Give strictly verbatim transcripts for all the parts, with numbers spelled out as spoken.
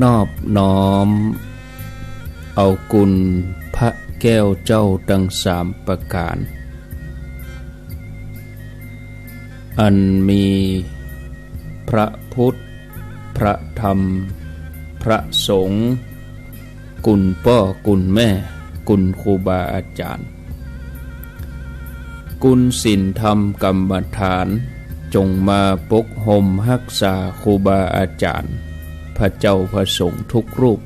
นอบน้อมเอาคุณพระแก้วเจ้าตังสามประก๋าน อันมีพระพุทธ พระธรรม พระสงฆ์ คุณป้อคุณแม่ คุณครูบาอาจ๋ารย์ คุณศีลธรรมกรรมฐาน จงมาปกห่มฮักษาครูบาอาจ๋ารย์ พระเจ้าพระสงฆ์ทุกรูป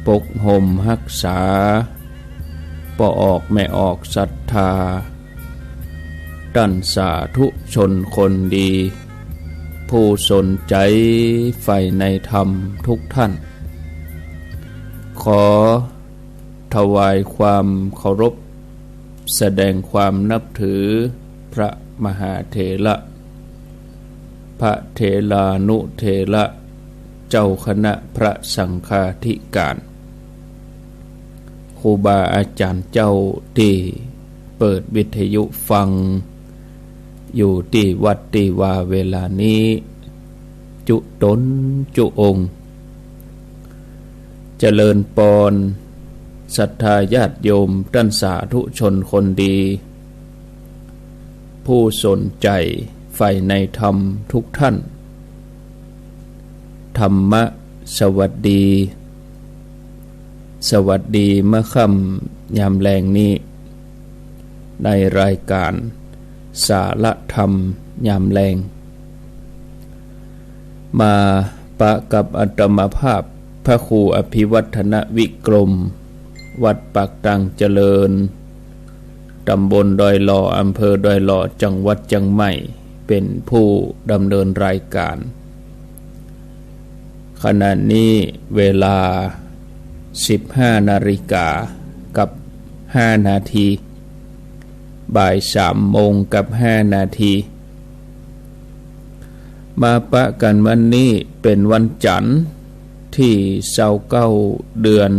ปกห่มฮักษาป้อออกแม่ออกศรัทธา ต้านสาธุชนคนดี ผู้สนใจ๋ใฝ่ในธรรมทุกท่าน ขอถวายความเคารพ แสดงความนับถือพระมหาเถระ พระเถรานุเถระ เจ้าคณะพระสังฆาธิการ ครูบาอาจ๋ารย์เจ้าตี้เปิดวิทยุฟัง อยู่ตี้วัดตี้วาเวลานี้ จุ๊ต๋นจุ๊องค์ เจริญปอน ศรัทธาญาติโยมต้านสาธุชนคนดี ผู้สนใจ๋ใฝ่ในธรรมทุกท่าน ธรรมะสวัสดี สวัสดีเมื่อค่ำยามแลงนี้ ในรายการสาระธรรมยามแลง มาปะกับอาตมาภาพ พระครูอภิวัฒนวิกรม วัดปากตังเจริญ ตำบลดอยหล่อ อำเภอดอยหล่อ จังหวัดเจียงใหม่ เป๋นผู้ดำเนินรายการ ขณะนี้เวลาสิบห้านาฬิกากับห้านาที บ่ายสามโมงกับห้านาที มาปะกั๋นวันนี้เป๋นวันจั๋นทร์ตี้ซาวเก้า เดือน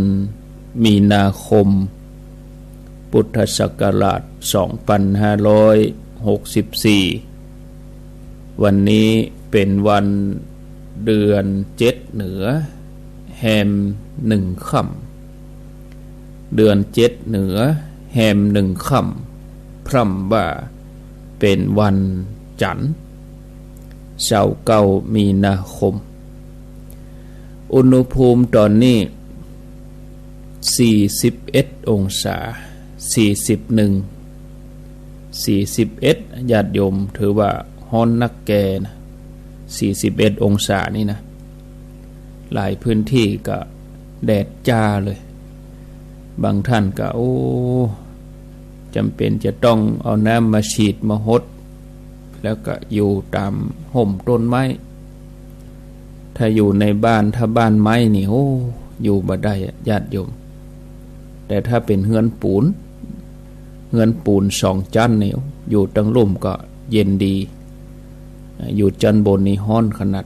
มีนาคม พุทธศักราชสองปันห้าร้อยหกสิบสี่ วันนี้เป๋นวันเดือนเจ็ดเหนือ แฮมหนึ่งค่ำ เดือนเจ็ดเหนือ แฮมหนึ่งค่ำ พร่ำว่าเป๋นวันจั๋นทร์ ซาวเก้ามีนาคม อุณหภูมิต๋อนนี้ สี่สิบเอ็ดองศา สี่สิบเอ็ด สี่สิบเอ็ด ญาติโยม ถือว่าฮ้อนนักแกนะ สี่สิบเอ็ดองศานี่นะ หลายพื้นตี้ก็แดดจ้าเลย บางท่านก็ โอ้ จ๋ำเป๋นจะต้องเอาน้ำมาฉีดมาหด แล้วก็อยู่ต๋ามฮ่มต้นไม้ ถ้าอยู่ในบ้าน ถ้าบ้านไม้นี่ โอ้ อยู่บ่ได้อะ ญาติโยม แต่ถ้าเป๋นเฮือนปูน เฮือนปูนสองจั๊นนี่ อยู่ตังลุ่มก็เย็นดี อยู่จั๊นบนนี่ฮ้อนขนาด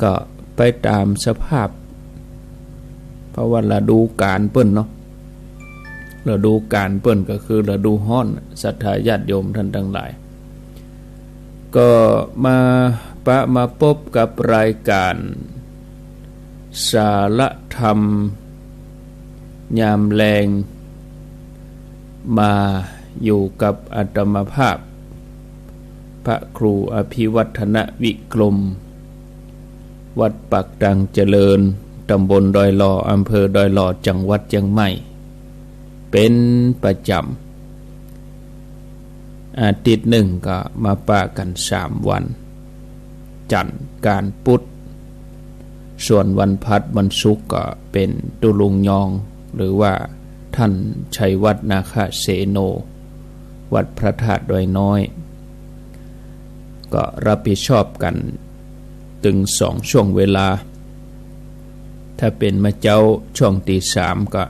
ก็ไปต๋ามสภาพ เพราะว่าฤดูกาลเปิ้นเนาะ ฤดูกาลเปิ้นก็คือฤดูฮ้อน ศรัทธาญาติโยมท่านตังหลาย ก็มาปะมาปบกับรายการสาระธรรมยามแลง มาอยู่กับอาตมาภาพ พระครูอภิวัฒนวิกรม วัดปากตังเจริญ ตำบลดอยหล่อ อำเภอดอยหล่อ จังหวัดเจียงใหม่ เป๋นประจ๋ำ อาทิตย์นึ่งก็มาปะกั๋นสามวัน จั๋นทร์ อังคาร พุธ ส่วนวันพหัส วันศุกร์ก็เป๋นตุ๊ลุงยอง หรือว่าท่านชัยวัฒน์ นาคเสโน วัดพระธาตุดอยน้อย ก็รับผิดชอบกั๋นตึงสองช่วงเวลา ถ้าเป๋นเมื่อเจ๊าช่วงตี๋สามก็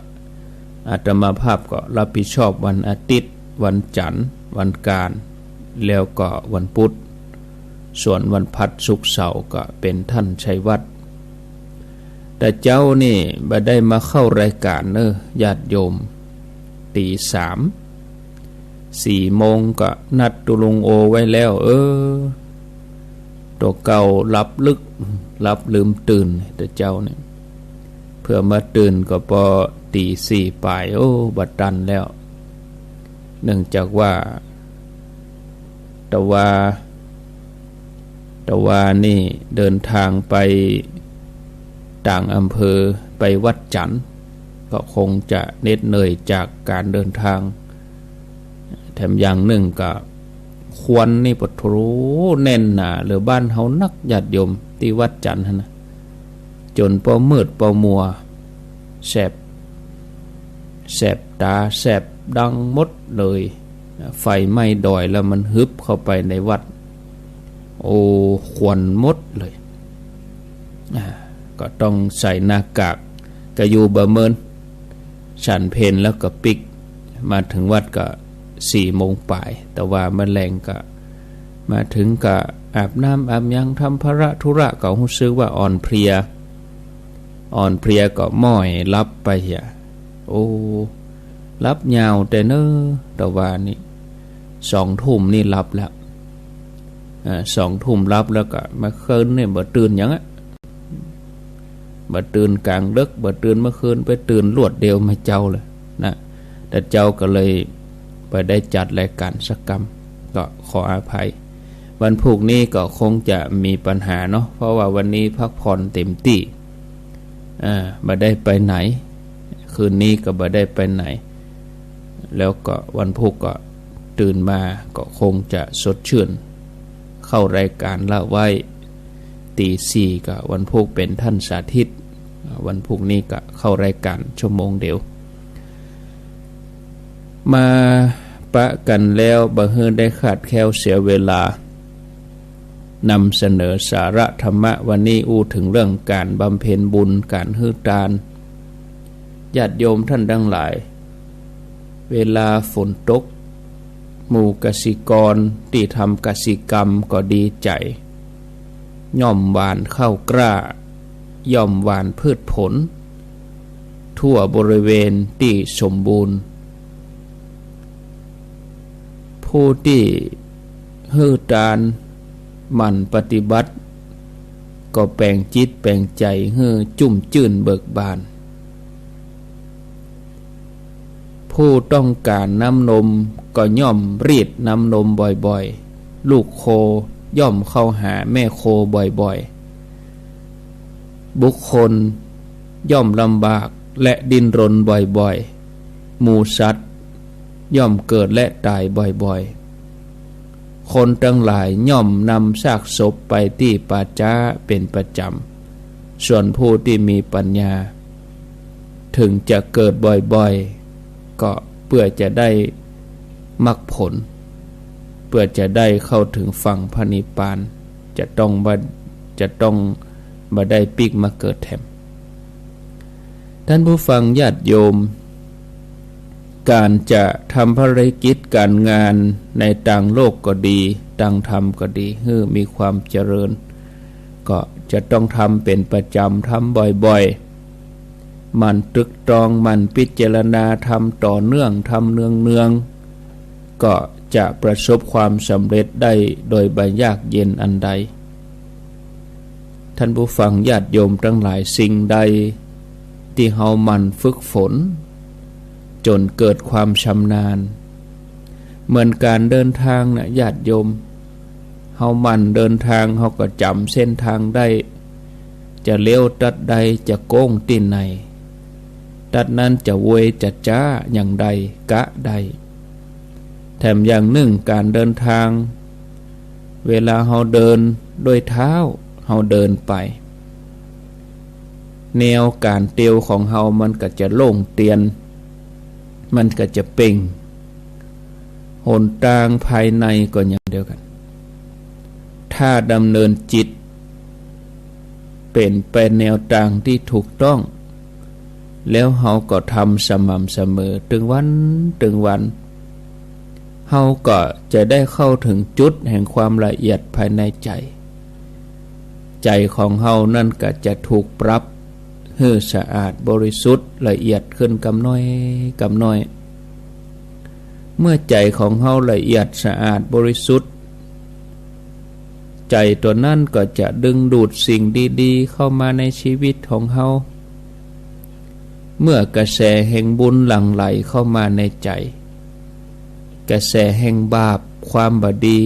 อาตมาภาพก็รับผิดชอบวันอาทิตย์ วันจั๋นทร์ วันอังคาร แล้วก็วันพุธ ส่วนวันพหัส ศุกร์ เสาร์ ก็เป๋นท่านชัยวัฒน์ แต่เจ๊านี่บ่ได้มาเข้ารายการเน่อ ญาติโยม ตี๋สาม สี่โมงก็นัดตุ๊ลุงโอไว้แล้ว เออ ตั๋วเก่าหลับลึก หลับลืมตื่น แต่เจ๊าเนี่ย เผื่อมาตื่นก็ปอตีสี่ป๋าย โอ้ บ่ตันแล้ว เนื่องจากว่า ตะวา ตะวานี่เดินทางไปต่างอำเภอ ไปวัดจันทน์ ก็คงจะเหน็ดเหนื่อยจากการเดินทาง แถมอย่างนึ่งก็ควันนี่ปะโถแน่นหนาเหลือบ้านเฮานัก ญาติโยม ตี้วัดจันทน์หั้นนะ จ๋นปอมืดปอมัว แสบ แสบต๋าแสบดังหมดเลย ไฟไหม้ดอยแล้วมันฮึบเข้าไปในวัด โอ้ ควันหมดเลย อ่า ก็ต้องใส่หน้ากาก ก็อยู่บ่เมิน ฉันเพลแล้วก็ปิ๊ก มาเถิงวัดก็สี่โมงป๋าย แต่ว่าเมื่อแลงก็มาเถิงก็อาบน้ำอาบหยัง ทำภาระธุระ ก็ฮู้สึกว่าอ่อนเพลีย อ่อนเพลียก็ม้อยหลับไปเหีย โอ้ หลับยาวแต๊เน่อ ตะวานี่ สองทุ่มนี่หลับแล้ว อ่า สองทุ่มหลับแล้วก็เมื่อคืนนี่บ่ตื่นหยังอะ บ่ตื่นก๋างดึก บ่ตื่นเมื่อคืน ไปตื่นรวดเดียวเมื่อเจ๊าเลยนะ แต่เจ๊าก็เลยบ่ได้จัดรายการสักกำ ก็ขออภัย วันพูกนี้ก็คงจะมีปัญหาเนาะ เพราะว่าวันนี้พักผ่อนเต็มตี้ อ่า บ่ได้ไปไหน คืนนี้ก็บ่ได้ไปไหน แล้วก็วันพูกก็ตื่นมาก็คงจะสดชื่น เข้ารายการละไว้ ตีสี่ก็วันพูกเป๋นท่านสาธิต วันพูกนี้ก็เข้ารายการชั่วโมงเดียว มาปะกั๋นแล้วบ่หื้อได้ขาดแคลนเสียเวลา นำเสนอสาระธรรมะ วันนี้อู้เถิงเรื่องก๋านบำเพ็ญบุญ ก๋านหื้อตาน ญาติโยมท่านตังหลาย เวลาฝนตก หมู่กสิกรตี้ทำกสิกรรมก็ดีใจ๋ ย่อมหว่านข้าวกล้า ย่อมหว่านพืชผล ทั่วบริเวณตี้สมบูรณ์ ผู้ตี้หื้อตานหมั่นปฏิบัติ ก็แป๋งจิตแป๋งใจ๋หื้อจุ่มจื้นเบิกบาน ผู้ต้องก๋านน้ำนมก็ย่อมรีดน้ำนมบ่อยๆ ลูกโคย่อมเข้าหาแม่โคบ่อยๆ บุคคลย่อมลำบากและดิ้นรนบ่อยๆ หมู่สัตว์ย่อมเกิดและต๋ายบ่อยๆ คนตังหลายย่อมนำซากศพไปตี้ป่าจ๊าเป๋นประจ๋ำ ส่วนผู้ตี้มีปัญญา เถิงจะเกิดบ่อยๆ ก็เปื้อจะได้มรรคผล เปื้อจะได้เข้าเถิงฝั่งพระนิพพาน จะต้องบ่ จะต้องบ่ได้ปิ๊กมาเกิดแถม ท่านผู้ฟังญาติโยม ก๋านจะทำภารกิจก๋านงานในตางโลกก็ดี ตางธรรมก็ดี หื้อมีความเจริญ ก็จะต้องทำเป๋นประจ๋ำ ทำบ่อยๆ หมั่นตรึกตรอง หมั่นพิจารณา ทำต่อเนื่อง ทำเนืองๆ ก็จะประสบความสำเร็จได้โดยบ่ยากเย็นอันใด ท่านผู้ฟังญาติโยมตังหลาย สิ่งใดตี้เฮาหมั่นฝึกฝนจ๋นเกิดความชำนาญ เหมือนก๋านเดินตางนะญาติโยม เฮาหมั่นเดินตาง เฮาก็จ๋ำเส้นตางได้ จะเลี้ยวตัดใด จะโก้งตี้ไหน ตัดนั้นจะเวยจะจ๊าอย่างใด กะได้ แถมอย่างนึ่งก๋านเดินตาง เวลาเฮาเดินด้วยเท้า เฮาเดินไป แนวก๋านเตียวของเฮามันก็จะโล่งเตียน มันก็จะเป่ง หนตางภายในก็อย่างเดียวกั๋น ถ้าดำเนินจิตเป๋นไปแนวตางตี้ถูกต้อง แล้วเฮาก็ทำสม่ำเสมอ ตึงวัน ตึงวัน เฮาก็จะได้เข้าเถิงจุดแห่งความละเอียดภายในใจ๋ ใจ๋ของเฮานั้นก็จะถูกปรับหื้อสะอาดบริสุทธิ์ละเอียดขึ้นกำน้อยกำน้อย เมื่อใจ๋ของเฮาละเอียดสะอาดบริสุทธิ์ ใจ๋ตั๋วนั้นก็จะดึงดูดสิ่งดีๆ เข้ามาในชีวิตของเฮา เมื่อกระแสแห่งบุญหลั่งไหลเข้ามาในใจ๋ กระแสแห่งบาปความบ่ดี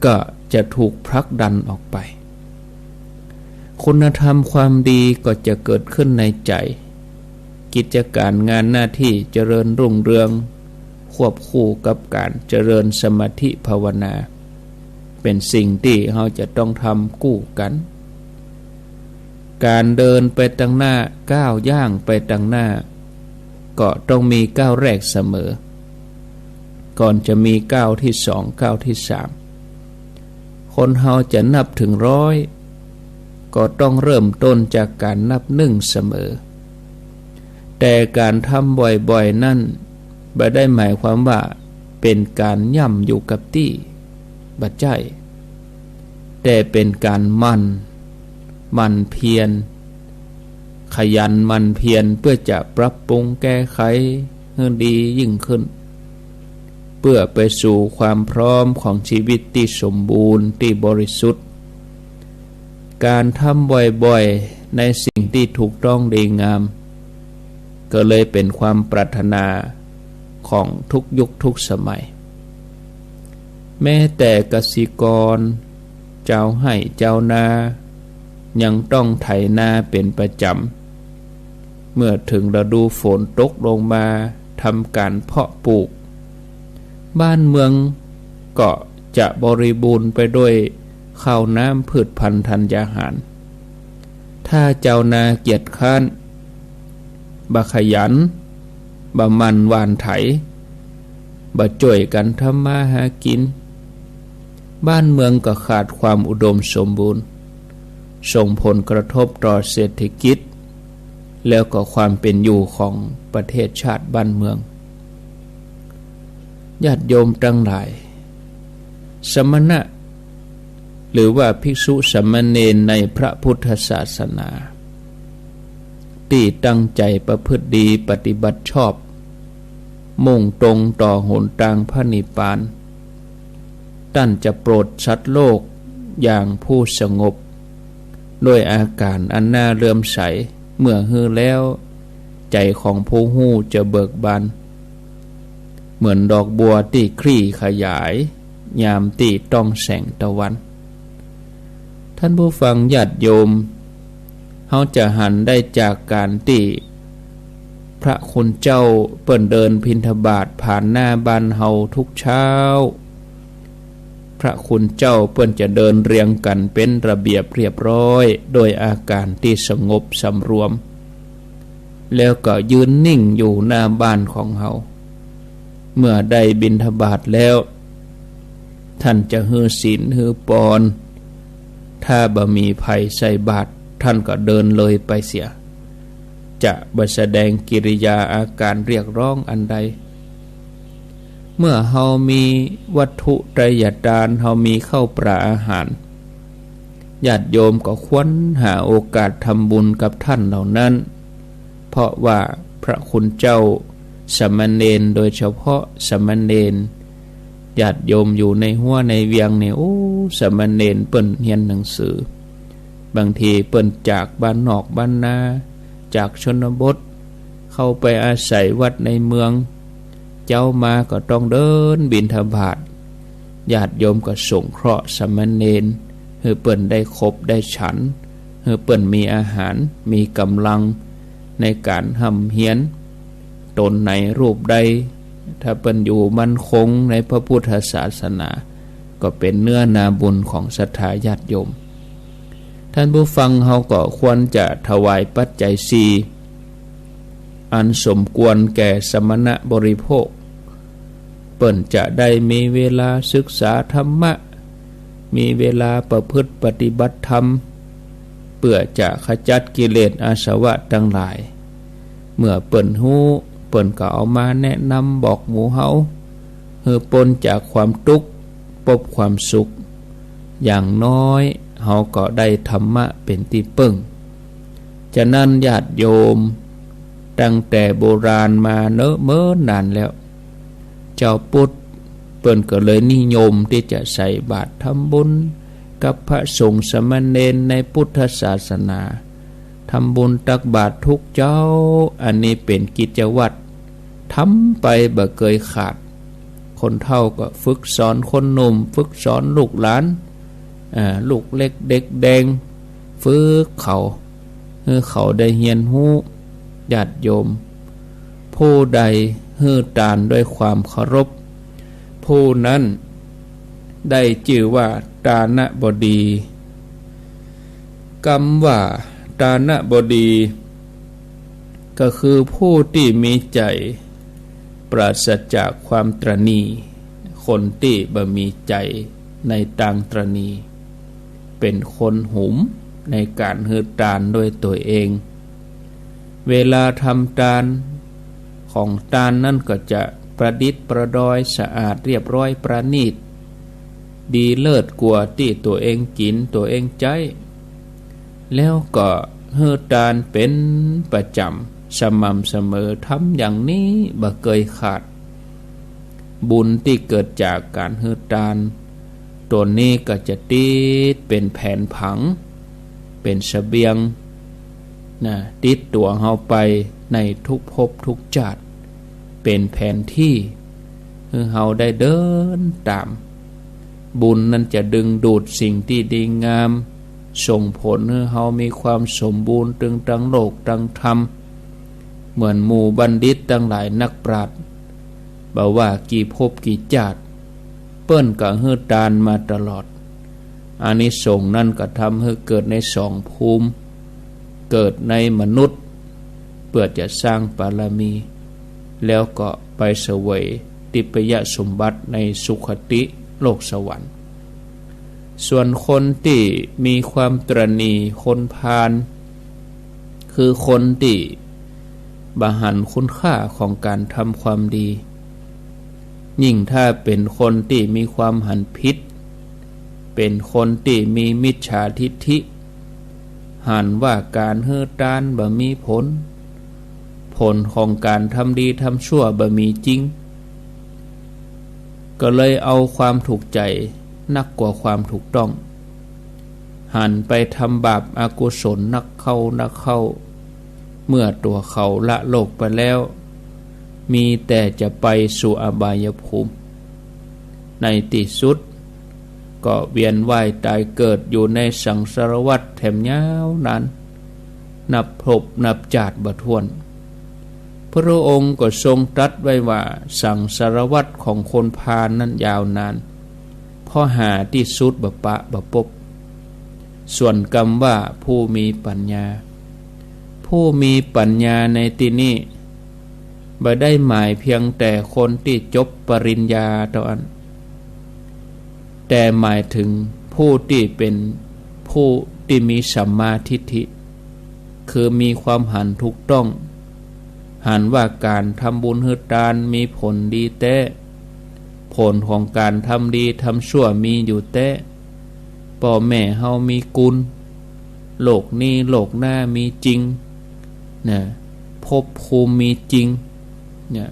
ก็จะถูกผลักดันออกไป คุณธรรมความดีก็จะเกิดขึ้นในใจ๋ กิจก๋านงานหน้าตี้เจริญรุ่งเรือง ควบคู่กับก๋านเจริญสมาธิภาวนา เป๋นสิ่งตี้เฮาจะต้องทำกู้กั๋น ก๋านเดินไปตังหน้า ก้าวย่างไปตังหน้า ก็ต้องมีก้าวแรกเสมอ ก่อนจะมีก้าวตี้สอง ก้าวตี้สาม คนเฮาจะนับเถิงร้อย ก็ต้องเริ่มต้นจากก๋านนับนึ่งเสมอ แต่ก๋านทำบ่อยๆ นั้น บ่ได้หมายความว่าเป๋นก๋านย่ำอยู่กับตี้ บ่ใจ้ แต่เป๋นก๋านหมั่น หมั่นเพียร ขยันหมั่นเพียรเปื้อจะปรับปรุงแก้ไขหื้อดียิ่งขึ้น เปื้อไปสู่ความพร้อมของชีวิตตี้สมบูรณ์ตี้บริสุทธิ์ ก๋านทำบ่อยๆ ในสิ่งตี้ถูกต้องดีงาม ก็เลยเป๋นความปรารถนาของทุกยุคทุกสมัย แม้แต่กสิกร จาวไฮ่จาวนา ยังต้องไถนาเป๋นประจ๋ำ เมื่อเถิงฤดูฝนตกลงมา ทำก๋านเพาะปลูก บ้านเมืองก็จะบริบูรณ์ไปด้วยข้าวน้ำพืชพันธุ์ธัญญาหาร ถ้าจาวนาเกียจคร้าน บ่ขยัน บ่หมั่นหว่านไถ บ่จ้วยกั๋นทำมาหากิ๋น บ้านเมืองก็ขาดความอุดมสมบูรณ์ ส่งผลกระทบต่อเศรษฐกิจ แล้วก็ความเป๋นอยู่ของประเทศชาติบ้านเมือง ญาติโยมตังหลาย สมณะ หรือว่าภิกษุสามเณรในพระพุทธศาสนา ตี้ตั้งใจ๋ประพฤติดีปฏิบัติชอบ มุ่งตรงต่อหนตางพระนิพพาน ต้านจะโปรดสัตว์โลกอย่างผู้สงบ ด้วยอาก๋านอันน่าเลื่อมใส เมื่อหื้อแล้ว ใจ๋ของผู้ฮู้จะเบิกบาน เหมือนดอกบัวตี้คลี่ขยาย ยามตี้ต้องแสงตะวัน ท่านผู้ฟังญาติโยม เฮาจะหันได้จากก๋านตี้พระคุณเจ้าเปิ้นเดินบิณฑบาตผ่านหน้าบ้านเฮาทุกเช้า พระคุณเจ้าเปิ้นจะเดินเรียงกั๋นเป๋นระเบียบเรียบร้อย โดยอาก๋านตี้สงบสำรวม แล้วก็ยืนนิ่งอยู่หน้าบ้านของเฮา เมื่อได้บิณฑบาตแล้ว ท่านจะหื้อศีลหื้อปอน ถ้าบ่มีใผใส่บาตร ท่านก็เดินเลยไปเสีย จะบ่แสดงกิริยาอาก๋านเรียกร้องอันใด เมื่อเฮามีวัตถุไตรยาตาน เฮามีข้าวปลาอาหาร ญาติโยมก็ควรหาโอกาสทำบุญกับท่านเหล่านั้น เพราะว่าพระคุณเจ้าสามเณร โดยเฉพาะสามเณร ญาติโยมอยู่ในฮั้วในเวียงนี่ โอ้ สามเณรเปิ้นเฮียนหนังสือ บางทีเปิ้นจากบ้านนอกบ้านนา จากชนบท เข้าไปอาศัยวัดในเมือง เจ๊ามาก็ต้องเดินบิณฑบาต ญาติโยมก็สงเคราะห์สามเณร หื้อเปิ้นได้คบได้ฉัน หื้อเปิ้นมีอาหาร มีก๋ำลังในก๋านฮ่ำเฮียน ต๋นไหนรูปใด ถ้าเปิ้นอยู่มั่นคงในพระพุทธศาสนา ก็เป๋นเนื้อนาบุญของศรัทธาญาติโยม ท่านผู้ฟังเฮาก็ควรจะถวายปัจจัยสี่ อันสมควรแก่สมณะบริโภค เปิ้นจะได้มีเวลาศึกษาธรรมะ มีเวลาประพฤติปฏิบัติธรรม เปื้อจะขจัดกิเลสอาสวะตังหลาย เมื่อเปิ้นฮู้ เปิ้นก็เอามาแนะนำบอกหมู่เฮา หื้อป๊นจากความตุ๊กข์ ปบความสุข อย่างน้อยเฮาก็ได้ธรรมะเป๋นตี้เปิ้ง ฉะนั้นญาติโยม ตั้งแต่โบราณมาเนิ่นเมินนานแล้ว จาวพุทธเปิ้นก็เลยนิยมตี้จะใส่บาตรทำบุญ กับพระสงฆ์สามเณรในพุทธศาสนา ทำบุญตักบาตรทุกเจ๊า อันนี้เป๋นกิจวัตร ทำไปบ่เกยขาด คนเฒ่าก็ฝึกสอนคนหนุ่ม ฝึกสอนลูกหลาน อ่า ลูกเล็กเด็กแดง ฝึกเขา หื้อเขาได้เฮียนฮู้ ญาติโยม ผู้ใดหื้อตานด้วยความเคารพ ผู้นั้นได้จื้อว่าตานะบดี กำว่าตานะบดี ก็คือผู้ตี้มีใจ๋ปราศจากความตระหนี่ คนตี้บ่มีใจ๋ในตางตระหนี่ เป๋นคนหุมในก๋านหื้อตานด้วยตั๋วเอง เวลาทำตาน ของตานนั้นก็จะประดิษฐ์ประดอย สะอาดเรียบร้อยประณีต ดีเลิศกว่าตี้ตั๋วเองกิ๋นตั๋วเองใจ๊ แล้วก็หื้อตานเป๋นประจ๋ำ สม่ำเสมอ ทำอย่างนี้บ่เกยขาด บุญตี้เกิดจากก๋านหื้อตาน ตั๋วนี้ก็จะติดเป๋นแผนผัง เป๋นเสบียง นะ ติดตั๋วเฮาไปในทุกภพทุกจาติ เป๋นแผนตี้หื้อเฮาได้เดินต๋าม บุญนั้นจะดึงดูดสิ่งตี้ดีงาม ส่งผลหื้อเฮามีความสมบูรณ์ตึงตังโลกตังธรรม เหมือนหมู่บัณฑิตตังหลายนักปราชญ์ บ่ว่ากี่ภพกี่จาติ เปิ้นก็หื้อตานมาตลอด อานิสงส์นั้นก็ทำหื้อเกิดในสองภูมิ เกิดในมนุษย์ เปื้อจะสร้างบารมี แล้วก็ไปเสวยทิพยสมบัติในสุคติโลกสวรรค์ ส่วนคนตี้มีความตระหนี่ คนพาล คือคนตี้บ่หันคุณค่าของก๋านทำความดี ยิ่งถ้าเป๋นคนตี้มีความหันผิด เป๋นคนตี้มีมิจฉาทิฏฐิ หันว่าก๋านหื้อตานบ่มีผล ผลของก๋านทำดีทำชั่วบ่มีจริง ก็เลยเอาความถูกใจ๋นักกว่าความถูกต้อง หันไปทำบาปอกุศลนักเข้านักเข้า เมื่อตั๋วเขาละโลกไปแล้ว มีแต่จะไปสู่อบายภูมิ ในตี้สุดก็เวียนว่ายต๋ายเกิดอยู่ในสังสารวัฏแถมยาวนาน นับภพนับจาติบ่ถ้วน พระองค์ก็ทรงตรัสไว้ว่าสังสารวัฏของคนพาลนั้นยาวนาน เพราะหาตี้สุดบ่ปะบ่ปบ ส่วนกำว่าผู้มีปัญญา ผู้มีปัญญาในตี้นี้ บ่ได้หมายเพียงแต่คนตี้จบปริญญาเต้าอั้น แต่หมายถึงผู้ตี้เป๋นผู้ตี้มีสัมมาทิฏฐิ คือมีความหันถูกต้อง หันว่าก๋านทำบุญหื้อตานมีผลดีแต๊ ผลของก๋านทำดีทำชั่วมีอยู่แต๊ ป้อแม่เฮามีกุณ โลกนี้โลกหน้ามีจริง นะ ภพภูมิมีจริง เนี่ย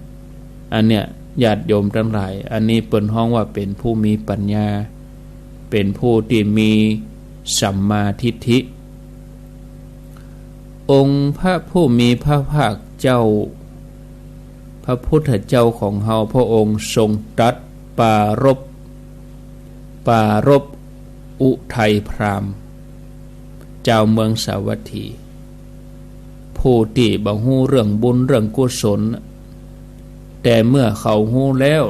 อันเนี้ย ญาติโยมตังหลาย อันนี้เปิ้นฮ้องว่าเป๋นผู้มีปัญญา เป๋นผู้ตี้มีสัมมาทิฏฐิ องค์พระผู้มีพระภาคเจ้า พระพุทธเจ้าของเฮา พระองค์ทรงตรัสปรารภ ปรารภอุไทยพราหมณ์ จาวเมืองสาวัตถี ผู้ตี้บ่ฮู้เรื่องบุญเรื่องกุศล แต่เมื่อเขาฮู้แล้ว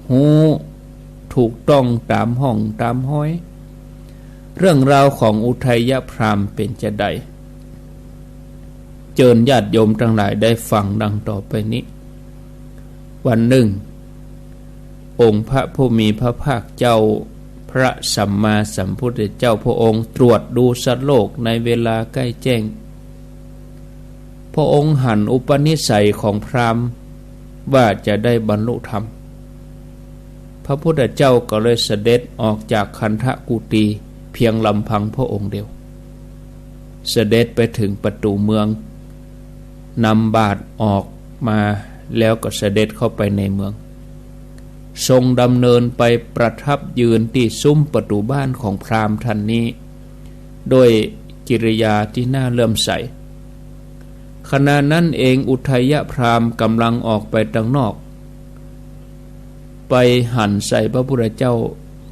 ฮู้ถูกต้องต๋ามฮ่องต๋ามฮอย เรื่องราวของอุไทยพราหมณ์เป๋นจาใด เจิญญาติโยมตังหลายได้ฟังดังต่อไปนี้ วันนึ่ง องค์พระผู้มีพระภาคเจ้า พระสัมมาสัมพุทธเจ้า พระองค์ตรวจดูสัตว์โลกในเวลาใกล้แจ้ง พระองค์หันอุปนิสัยของพราหมณ์ว่าจะได้บรรลุธรรม พระพุทธเจ้าก็เลยเสด็จออกจากคันธกุฏีเพียงลำพังพระองค์เดียว เสด็จไปถึงประตู๋เมือง นำบาตรออกมาแล้วก็เสด็จเข้าไปในเมือง ทรงดำเนินไปประทับยืนตี้ซุ้มประตู๋บ้านของพราหมณ์ท่านนี้ ด้วยกิริยาตี้น่าเลื่อมใส ขณะนั้นเองอุทยพราหมณ์ก่ำลังออกไปตังนอก ไปหันใส่พระพุทธเจ้า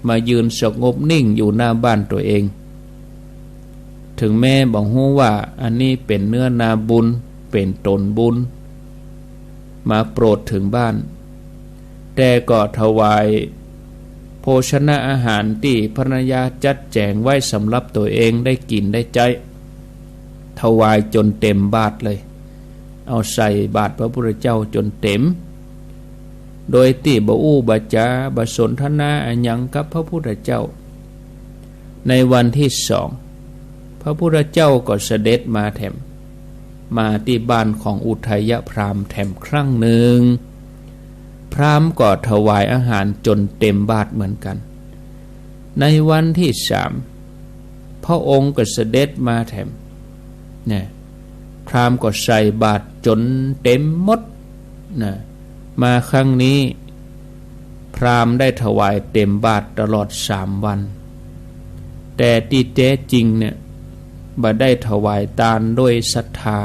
มายืนสงบนิ่งอยู่หน้าบ้านตั๋วเอง เถิงแม้บ่ฮู้ว่าอันนี้เป๋นเนื้อนาบุญ เป๋นตนบุญ มาโปรดเถิงบ้าน แต่ก็ถวายโภชนะอาหารตี้ภรรยาจัดแจ๋งไว้สำหรับตั๋วเองได้กิ๋นได้ใจ๊ ถวายจ๋นเต๋มบาตรเลย เอาใส่บาตรพระพุทธเจ้าจ๋นเต๋ม โดยตี้บ่อู้บ่จ๋า บ่สนทนาอะหยังกับพระพุทธเจ้า ในวันตี้สอง พระพุทธเจ้าก็เสด็จมาแถม มาตี้บ้านของอุทยพราหมณ์แถมครั้งนึ่ง พราหมณ์ก็ถวายอาหารจ๋นเต๋มบาตรเหมือนกั๋น ในวันตี้สาม พระองค์ก็เสด็จมาแถม เนี่ย พราหมณ์ก็ใส่บาตรจ๋นเต๋มหมด นะ มาครั้งนี้ พราหมณ์ได้ถวายเต๋มบาตรตลอดสามวัน แต่ตี้แต๊จริงเนี่ย บ่ได้ถวายตานด้วยศรัทธา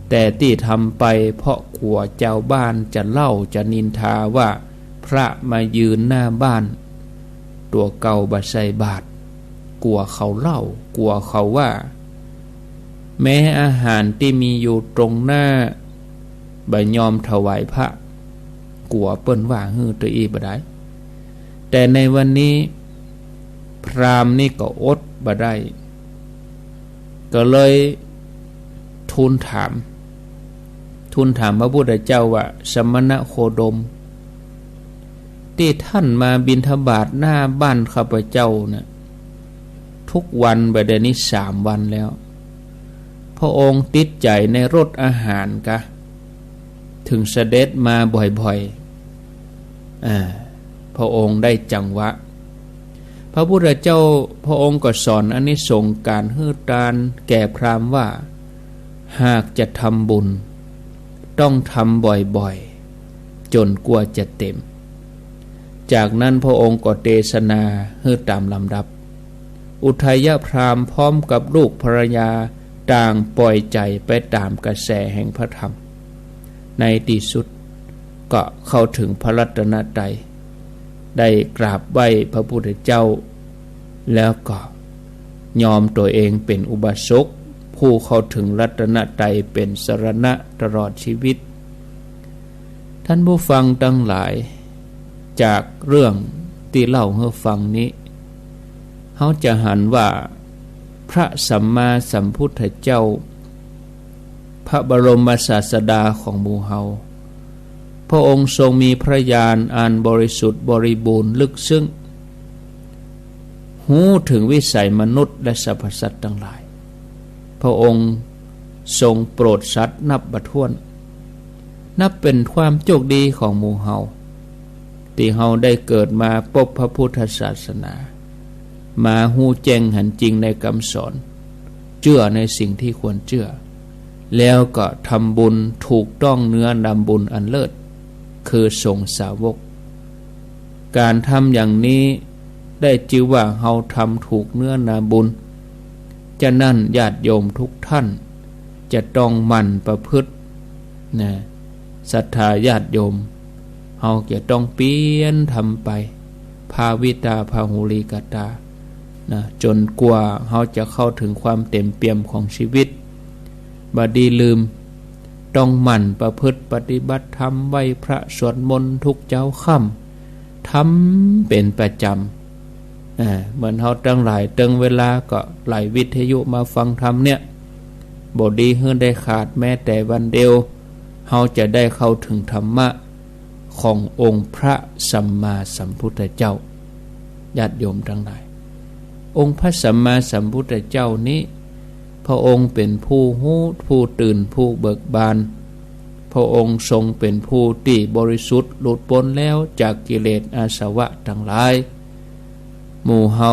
แต่ตี้ทำไปเพราะกั๋วจาวบ้านจะเล่าจะนินทาว่าพระมายืนหน้าบ้าน ตั๋วเก่าบ่ใส่บาตร กั๋วเขาเล่า กั๋วเขาว่า แม้อาหารตี้มีอยู่ตรงหน้า บ่ยอมถวายพระ กั๋วเปิ้นว่าหื้อตะอี้บ่ได้ แต่ในวันนี้ พราหมณ์นี่ก็อดบ่ได้ ก็เลยทูลถาม ทูลถามพระพุทธเจ้าว่า สมณโคดม ตี้ท่านมาบิณฑบาตหน้าบ้านข้าพเจ้าน่ะ ทุกวันบ่ได้นี้สามวันแล้ว พระองค์ติดใจ๋ในรสอาหารกา เถิงเสด็จมาบ่อยๆ อ่า พระองค์ได้จังหวะ พระพุทธเจ้าพระองค์ก็สอนอานิสงส์ก๋านหื้อตานแก่พราหมณ์ว่า หากจะทำบุญ ต้องทำบ่อยๆ จ๋นกว่าจะเต๋ม จากนั้นพระองค์ก็เตสนาหื้อต๋ามลำดับ อุทยพราหมณ์พร้อมกับลูกภรรยาต่างป่อยใจ๋ไปต๋ามกระแสแห่งพระธรรม ในตี้สุดก็เข้าเถิงพระรัตนตรัย ได้กราบไหว้พระพุทธเจ้า แล้วก็ยอมตั๋วเองเป๋นอุบาสก ผู้เข้าเถิงรัตนตรัยเป๋นสรณะตลอดชีวิต ท่านผู้ฟังตังหลาย จากเรื่องตี้เล่าหื้อฟังนี้ เฮาจะหันว่าพระสัมมาสัมพุทธเจ้า พระบรมศาสดาของหมู่เฮา พระองค์ทรงมีพระญาณอันบริสุทธิ์บริบูรณ์ลึกซึ้ง ฮู้เถิงวิสัยมนุษย์และสรรพสัตว์ตังหลาย พระองค์ทรงโปรดสัตว์นับบ่ถ้วน นับเป๋นความโจคดีของหมู่เฮา ตี้เฮาได้เกิดมาปบพระพุทธศาสนา มาฮู้แจ้งหันจริงในกำสอน เจื้อในสิ่งตี้ควรเจื้อ แล้วก็ทำบุญถูกต้องเนื้อนาบุญอันเลิศ คือสงฆ์สาวก ก๋านทำอย่างนี้ได้จื้อว่าเฮาทำถูกเนื้อนาบุญ ฉะนั้นญาติโยมทุกท่านจะต้องหมั่นประพฤตินะ ศรัทธาญาติโยม เฮาจะต้องเปียรทำไป ภาวิตา พาหุลีกตา นะ จ๋นกว่าเฮาจะเข้าเถิงความเต๋มเปี่ยมของชีวิต บ่ดีลืม ต้องหมั่นประพฤติปฏิบัติธรรม ไหว้พระสวดมนต์ทุกเจ๊าค่ำ ทำเป๋นประจ๋ำ อ่า เหมือนเฮาตังหลายเติงเวลาก็ไล่วิทยุมาฟังธรรมเนี่ย บ่ดีหื้อได้ขาดแม้แต่วันเดียว เฮาจะได้เข้าเถิงธรรมะขององค์พระสัมมาสัมพุทธเจ้า ญาติโยมตังหลาย องค์พระสัมมาสัมพุทธเจ้านี้ พระองค์เป๋นผู้ฮู้ ผู้ตื่น ผู้เบิกบาน พระองค์ทรงเป๋นผู้ตี้บริสุทธิ์หลุดป๊นแล้วจากกิเลสอาสวะตังหลาย หมู่เฮา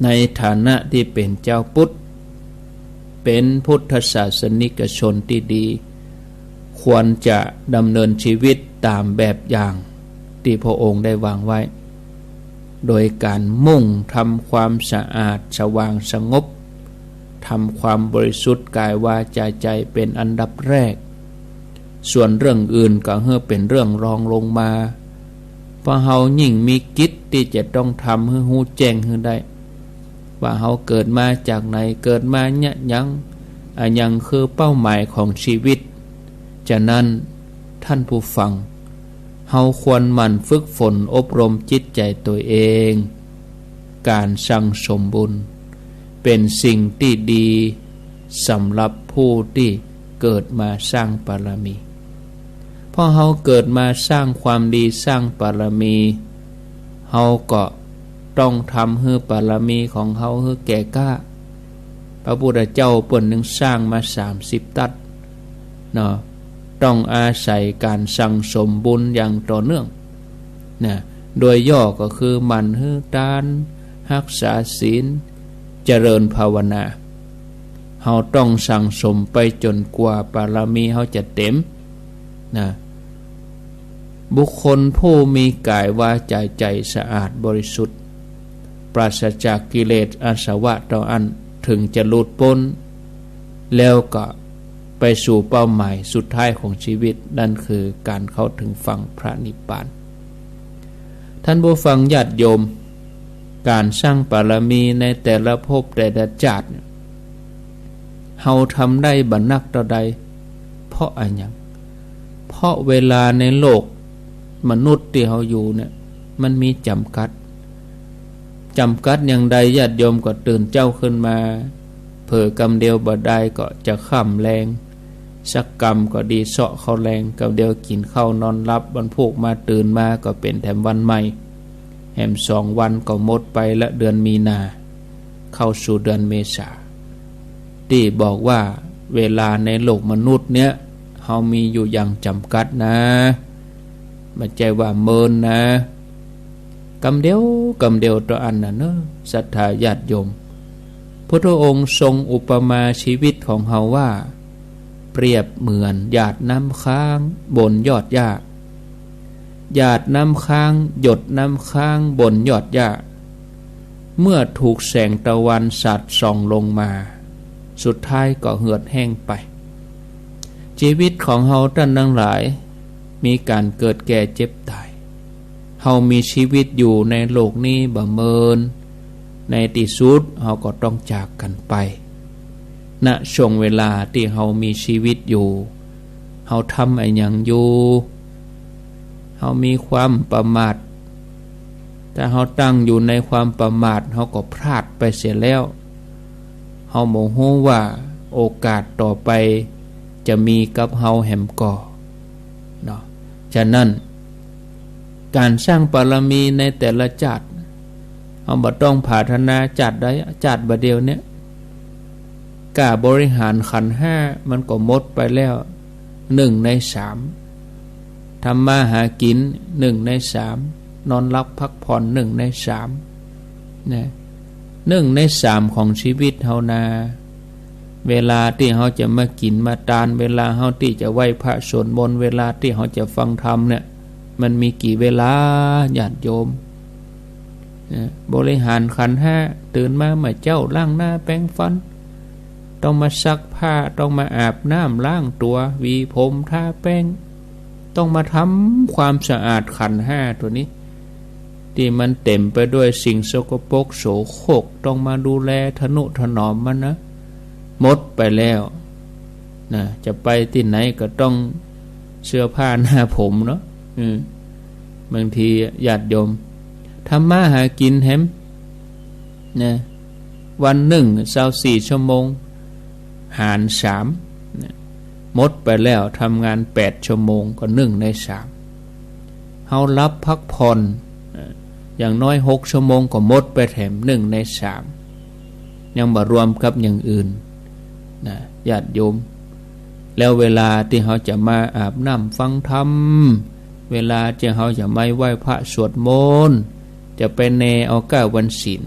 ในฐานะตี้เป๋นจาวพุทธ เป๋นพุทธศาสนิกชนตี้ดี ควรจะดำเนินชีวิต ต๋ามแบบอย่างตี้พระองค์ได้วางไว้ โดยก๋านมุ่งทำความสะอาดสว่างสงบ ทำความบริสุทธิ์กายวาจาใจ๋เป๋นอันดับแรก ส่วนเรื่องอื่นก็หื้อเป๋นเรื่องรองลงมา เพราะเฮายิ่งมีกิจตี้จะต้องทำหื้อฮู้แจ้งหื้อได้ ว่าเฮาเกิดมาจากไหน เกิดมาเยียะหยัง อะหยังคือเป้าหมายของชีวิต ฉะนั้น ท่านผู้ฟัง เฮาควรหมั่นฝึกฝนอบรมจิตใจ๋ตั๋วเอง ก๋านสั่งสมบุญ เป๋นสิ่งตี้ดีสำหรับผู้ตี้เกิดมาสร้างบารมี เพราะเฮาเกิดมาสร้างความดีสร้างบารมี เฮาก็ต้องทำหื้อบารมีของเฮาหื้อแก่กล้า พระพุทธเจ้าเปิ้นนึ่งสร้างมาสามสิบตั๊ดเนาะ ต้องอาศัยก๋านสั่งสมบุญอย่างต่อเนื่องนะ โดยย่อก็คือหมั่นหื้อตาน ฮักษาศีล เจริญภาวนา เฮาต้องสั่งสมไปจ๋นกว่าบารมีเฮาจะเต๋มนะ บุคคลผู้มีกายวาจาใจ๋สะอาดบริสุทธิ์ ปราศจากกิเลสอาสวะเต้าอั้น เถิงจะหลุดป๊น แล้วก็ไปสู่เป้าหมายสุดท้ายของชีวิต นั่นคือก๋านเข้าเถิงฝั่งพระนิพพาน ท่านผู้ฟังญาติโยม ก๋านสร้างบารมีในแต่ละภพแต่ละจาติเนี่ย เฮาทำได้บ่นักเต้าใด เพราะอะหยัง เพราะเวลาในโลกมนุษย์ตี้เฮาอยู่เนี่ย มันมีจ๋ำกัด จ๋ำกัดอย่างใด ญาติโยมก็ตื่นเจ๊าขึ้นมา เผลอกำเดียวบ่ได้ก็จะค่ำแลง สักกำก็ดีเซาะเข้าแลง กำเดียวกิ๋นข้าวนอนหลับ วันพูกมาตื่นมาก็เป๋นแถมวันใหม่ แหมสองวันก็หมดไปละ เดือนมีนา เข้าสู่เดือนเมษา ตี้บอกว่าเวลาในโลกมนุษย์เนี่ย เฮามีอยู่อย่างจ๋ำกัดนะ บ่ใจ้ว่าเมินนะ กำเดียว กำเดียวเต้าอั้นน่ะเนาะ ศรัทธาญาติโยม พุทธองค์ทรงอุปมาชีวิตของเฮาว่า เปรียบเหมือนหยาดน้ำค้างบนยอดหญ้า หยาดน้ำค้าง หยดน้ำค้างบนยอดหญ้า เมื่อถูกแสงตะวันสาดส่องลงมา สุดท้ายก็เหือดแห้งไป ชีวิตของเฮาต้านตังหลาย มีก๋านเกิดแก่เจ็บต๋าย เฮามีชีวิตอยู่ในโลกนี้บ่เมิน ในตี้สุดเฮาก็ต้องจากกั๋นไป ณ ช่วงเวลาตี้เฮามีชีวิตอยู่ เฮาทำอะหยังอยู่ เฮามีความประมาท ถ้าเฮาตั้งอยู่ในความประมาท เฮาก็พลาดไปเสียแล้ว เฮาบ่ฮู้ว่าโอกาสต่อไปจะมีกับเฮาแหมก่อ เนาะ ฉะนั้น ก๋านสร้างบารมีในแต่ละจาติ เฮาบ่ต้องผาถนาจาติใด จาติบ่าเดี่ยวเนี่ย ก้าบริหารขันธ์ห้ามันก็หมดไปแล้วหนึ่งในสาม ทำมาหากิ๋นหนึ่งในสาม นอนหลับพักผ่อนหนึ่งในสาม นะ หนึ่งในสามของชีวิตเฮานา เวลาตี้เฮาจะมากิ๋นมาตาน เวลาเฮาตี้จะไหว้พระสวดมนต์ เวลาตี้เฮาจะฟังธรรมเนี่ย มันมีกี่เวลา ญาติโยม นะ บริหารขันธ์ห้า ตื่นมาเมื่อเจ๊า ล้างหน้าแปรงฟัน ต้องมาซักผ้า ต้องมาอาบน้ำล้างตั๋ว หวีผม ทาแป้ง ต้องมาทำความสะอาดขันธ์ห้าตั๋วนี้ ตี้มันเต๋มไปด้วยสิ่งสกปรกโสโครก ต้องมาดูแลทะนุถนอมมันนะ หมดไปแล้ว นะ จะไปตี้ไหนก็ต้องเสื้อผ้าหน้าผมเนาะ อืม บางทีญาติโยม ทำมาหากิ๋นแหม นะ วันนึ่งซาวสี่ชั่วโมง หารสาม นะ หมดไปแล้ว ทำงานแปดชั่วโมงก็หนึ่งในสาม เฮาหลับพักผ่อน นะ อย่างน้อยหกชั่วโมงก็หมดไปแถมหนึ่งในสาม ยังบ่รวมกับอย่างอื่น นะ ญาติโยม แล้วเวลาตี้เฮาจะมาอาบน้ำฟังธรรม เวลาตี้เฮาจะมาไหว้พระสวดมนต์ จะไปแนเอาก้าวันศีล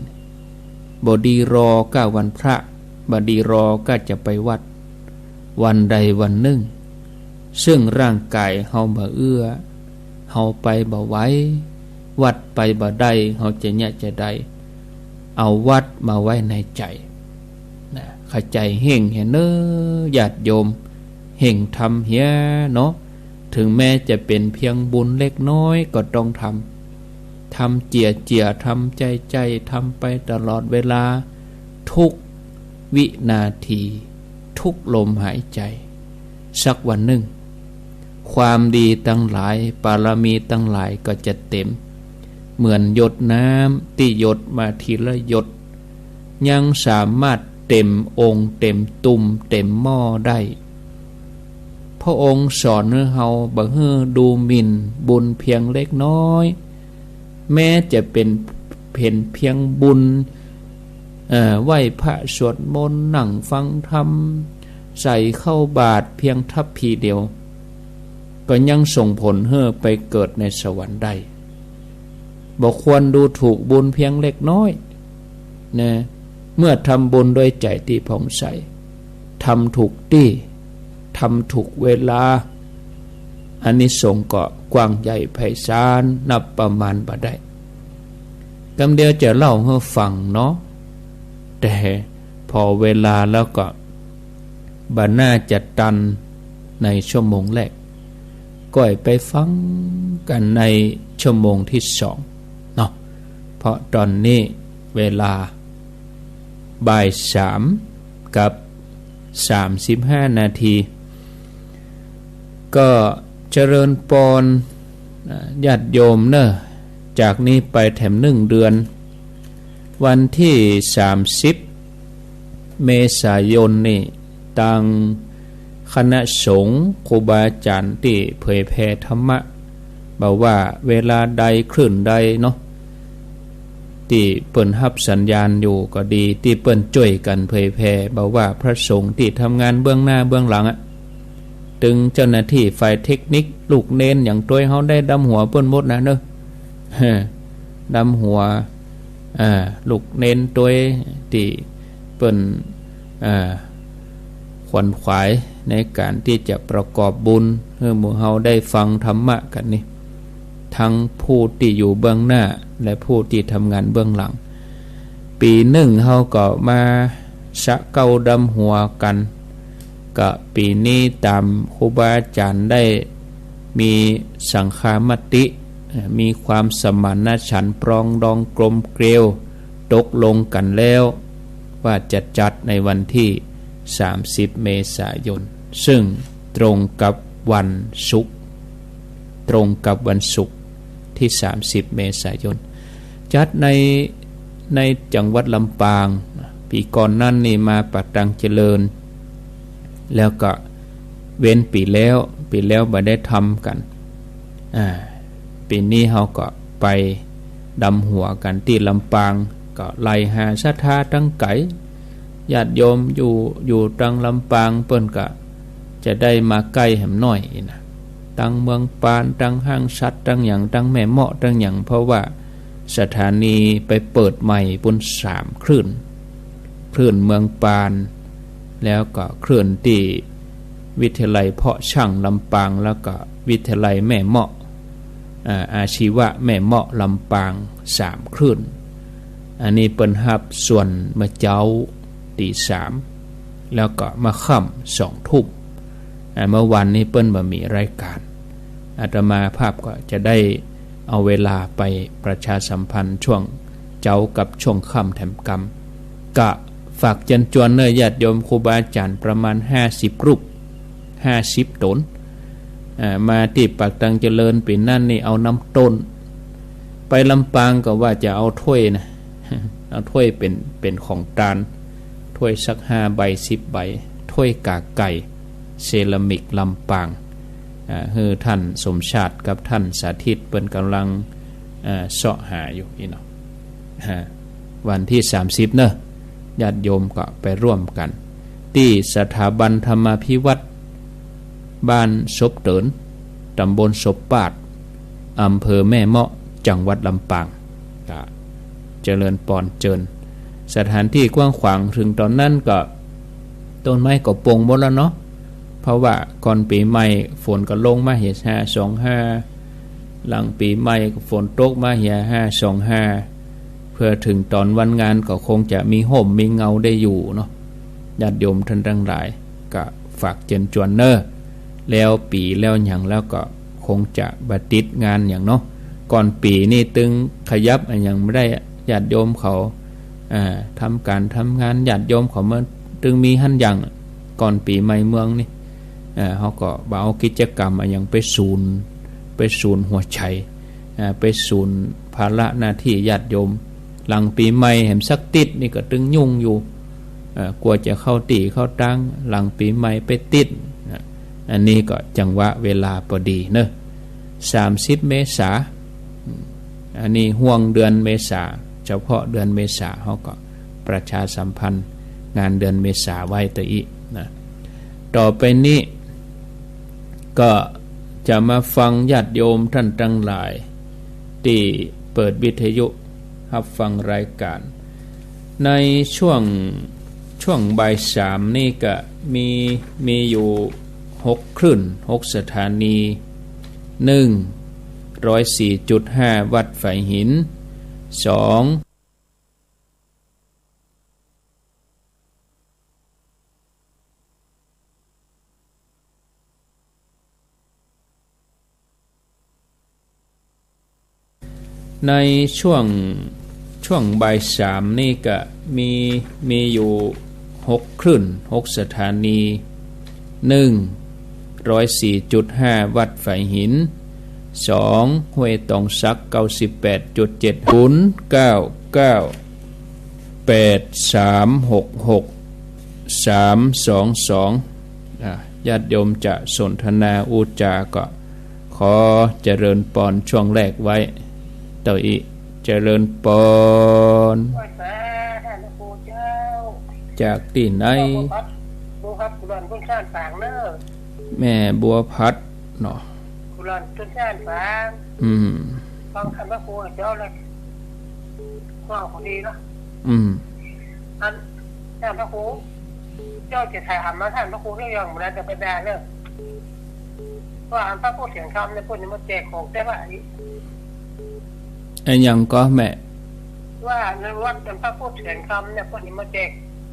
บ่ดีรอก้าวันพระ บ่ดีรอก้าจะไปวัด วันใดวันนึ่ง ซึ่งร่างกายเฮาบ่เอื้อ เฮาไปบ่ไหว วัดไปบ่ได้ เฮาจะเยียะจะใด เอาวัดมาไว้ในใจ๋ นะ เข้าใจ๋เฮ่งเหียเน่อ ญาติโยม เฮ่งทำเหียเนาะ เถิงแม้จะเป๋นเปียงบุญเล็กน้อยก็ต้องทำ ทำเจียๆ ทำใจ้ๆ ทำไปตลอดเวลา ทุกวินาที ทุกลมหายใจ๋ สักวันนึ่ง ความดีตังหลาย ปารมีตังหลายก็จะเต็ม เหมือนหยดน้ำตี้หยดมาทีละหยด ยังสามารถเต็มโอ่ง เต็มตุ่ม เต็มหม้อได้ พระองค์สอนหื้อเฮาบ่หื้อดูหมิ่นบุญเปียงเล็กน้อย แม้จะเป๋น เป๋นเปียงบุญ เอ่อ ไหว้พระสวดมนต์ นั่งฟังธรรม ใส่เข้าบาตรเปียงทัพพีเดียว ก็ยังส่งผลหื้อไปเกิดในสวรรค์ได้ บ่ควรดูถูกบุญเปียงเล็กน้อย นะ เมื่อทำบุญด้วยใจ๋ตี้ผ่องใส ทำถูกตี้ ทำถูกเวลา อานิสงส์ก็กว้างใหญ่ไพศาล นับประมาณบ่ได้ กำเดียวจะเล่าหื้อฟังเนาะ แต่พอเวลาแล้วก็บ่น่าจะตันในชั่วโมงแรก ก้อยไปฟังกั๋นในชั่วโมงตี้สองเนาะ เพราะต๋อนนี้เวลาบ่ายสามกับสามสิบห้านาที ก็เจริญปอน อ่า ญาติโยมเน่อ จากนี้ไปแถมนึ่งเดือน วันตี้สามสิบเมษายนนี่ ตางคณะสงฆ์ครูบาอาจ๋ารย์ตี้เผยแผ่ธรรมะ บ่ว่าเวลาใดคลื่นใดเนาะ ตี้เปิ้นฮับสัญญาณอยู่ก็ดี ตี้เปิ้นจ้วยกั๋นเผยแผ่ บ่ว่าพระสงฆ์ตี้ทำงานเบื้องหน้าเบื้องหลังอะ ตึงเจ้าหน้าตี้ฝ่ายเทคนิค ลูกเณรอย่างตวยเฮาได้ดำหัวเปิ้นหมดนะเน่อ ดำหัว อ่า ลูกเณรตวยตี้เปิ้น อ่า ขวนขวายในก๋านตี้จะประกอบบุญหื้อหมู่เฮาได้ฟังธรรมะกั๋นนี่ ทั้งผู้ตี้อยู่เบื้องหน้าและผู้ตี้ทำงานเบื้องหลัง ปี๋นึ่งเฮาก็มาสะเก้าดำหัวกั๋น ก็ปี๋นี้ต๋ามครูบาอาจ๋ารย์ได้มีสังฆามติ เอ่อ มีความสมานฉันท์ปรองดองกลมเกลียว ตกลงกั๋นแล้วว่าจะจัดในวันตี้สามสิบเมษายน ซึ่งตรงกับวันศุกร์ ตรงกับวันศุกร์ตี้สามสิบเมษายน จัดใน ในจังหวัดลำปาง ปี๋ก่อนนั้นนี่มาปากตางเจริญ แล้วก็เว้นปี๋แล้ว ปี๋แล้วบ่ได้ทำกั๋น อ่า ปี๋นี้เฮาก็ไปดำหัวกั๋นตี้ลำปาง ก็ไล่หาศรัทธาตังไก๋ ญาติโยมอยู่ อยู่ตางลำปางเปิ้นก็จะได้มาใก้แหมหน้อยอี้นะ ตังเมืองปาน ตังฮ่างฉัตร ตังหยัง ตังแม่เมาะ ตังหยัง เพราะว่าสถานีไปเปิดใหม่ปู้นสามคลื่น คลื่นเมืองปาน แล้วก็คลื่นตี้วิทยาลัยเพาะช่างลำปาง แล้วก็วิทยาลัยแม่เมาะ อ่า อาชีวะแม่เมาะลำปาง สามคลื่น อันนี้เปิ้นฮับส่วนเมื่อเจ๊าตีสาม แล้วก็เมื่อค่ำสองทุ่ม อ่า เมื่อวานนี้เปิ้นบ่มีรายก๋าน อาตมาภาพก็จะได้เอาเวลาไปประชาสัมพันธ์ช่วงเจ๊ากับช่วงค่ำแถมกำ ก็ฝากเจิญจวนเน่อญาติโยมครูบาอาจ๋ารย์ประมาณห้าสิบรูป ห้าสิบต๋น อ่า มาตี้ปากตางเจริญปี๋นั้นนี่เอานำต้น ไปลำปางก็ว่าจะเอาถ้วยนะ เอาถ้วยเป๋น เป๋นของตาน ถ้วยสักห้าใบสิบใบ ถ้วยก๋าไก่ เซรามิกลำปาง อ่า หื้อท่านสมชาติกับท่านสาธิตเปิ้นก่ำลัง อ่า เซาะหาอยู่อี้เนาะ ฮะ วันตี้สามสิบเน่อ ญาติโยมก็ไปร่วมกั๋น ตี้สถาบันธรรมาภิวัฒน์ บ้านศพเติ๋น ต๋ำบลศพปาด อำเภอแม่เมาะ จังหวัดลำปาง ก็เจริญปอนเจิญ สถานตี้กว้างขวาง เถิงต๋อนนั้นก็ต้นไม้ก็ป่งหมดแล้วเนาะ เพราะว่าก่อนปี๋ใหม่ฝนก็ลงมาเหีย ห้าสองห้า หลังปี๋ใหม่ก็ฝนตกมาเหียห้าสองห้า เปื้อเถิงต๋อนวันงานก็คงจะมีฮ่มมีเงาได้อยู่เนาะ ญาติโยมต้านตังหลาย ก็ฝากเจิญจวนเน่อ แล้วปี๋แล้วหยังแล้วก็คงจะบ่ติดงานหยังเนาะ ก่อนปี๋นี่ตึงขยับอะหยังบ่ได้ ญาติโยมเขา อ่า ทำก๋านทำงาน ญาติโยมเขาเมินตึงมีหั้นอย่าง ก่อนปี๋ใหม่เมืองนี่ อ่า เฮาก็บ่เอากิจกรรมอะหยังไปสูญ ไปสูญหัวใจ๋ อ่า ไปสูญภาระหน้าตี้ญาติโยม หลังปี๋ใหม่แหมสักติ๊ดนี่ก็ตึงยุ่งอยู่ อ่า กั๋วจะเข้าตี้เข้าตาง หลังปี๋ใหม่ไปติ๊ด นะ อันนี้ก็จังหวะเวลาปอดีเนาะ สามสิบเมษา อันนี้ฮ่วงเดือนเมษา เฉพาะเดือนเมษา เฮาก็ประชาสัมพันธ์งานเดือนเมษาไว้ตะอี้นะ ต่อไปนี้ ก็จะมาฟังญาติโยมต้านตังหลาย ตี้เปิดวิทยุฮับฟังรายก๋าน ในช่วง ช่วงบ่ายสามนี่ก็มี มีอยู่หกคลื่น หกสถานี หนึ่ง ร้อยสี่จุดห้า วัดฝายหิน สอง ในช่วง ช่วงบ่ายสามนี่ก็มี มีอยู่หกคลื่น หกสถานี หนึ่ง ร้อยสี่จุดห้า วัดฝายหิน สอง ห้วยตองสัก เก้าสิบแปดจุดเจ็ด ศูนย์เก้าเก้า แปดสามหกหก สามสองสอง อ่ะ ญาติโยมจะสนทนาอู้จาก็ ขอเจริญปอนช่วงแรกไว้ เต้าอี้ เจริญปอน ไหว้สาท่านพระครูเจ้า จากตี้ไหน บัวพัด บัวพัด กุหลาบต้นชาติฝางเนอะ แม่บัวพัดเนาะ กุหลาบต้นชาติฝาง อืม ฟังธรรมพระครูเจ้าเลย ว่าพอดีเนาะ อืม อัน ท่านพระครู เจ้าจะถามมาท่านพระครูเรื่องอย่างนั้นจะไปได้เนอะ ว่าอันพระพูดเถียงธรรมเนี่ย เปิ้นจะมาแจกของแต่ว่าอันนี้ อะหยังก็แม่ ว่าในวัดอันพระพูดเถียงธรรมเนี่ย เปิ้นจะมาแจก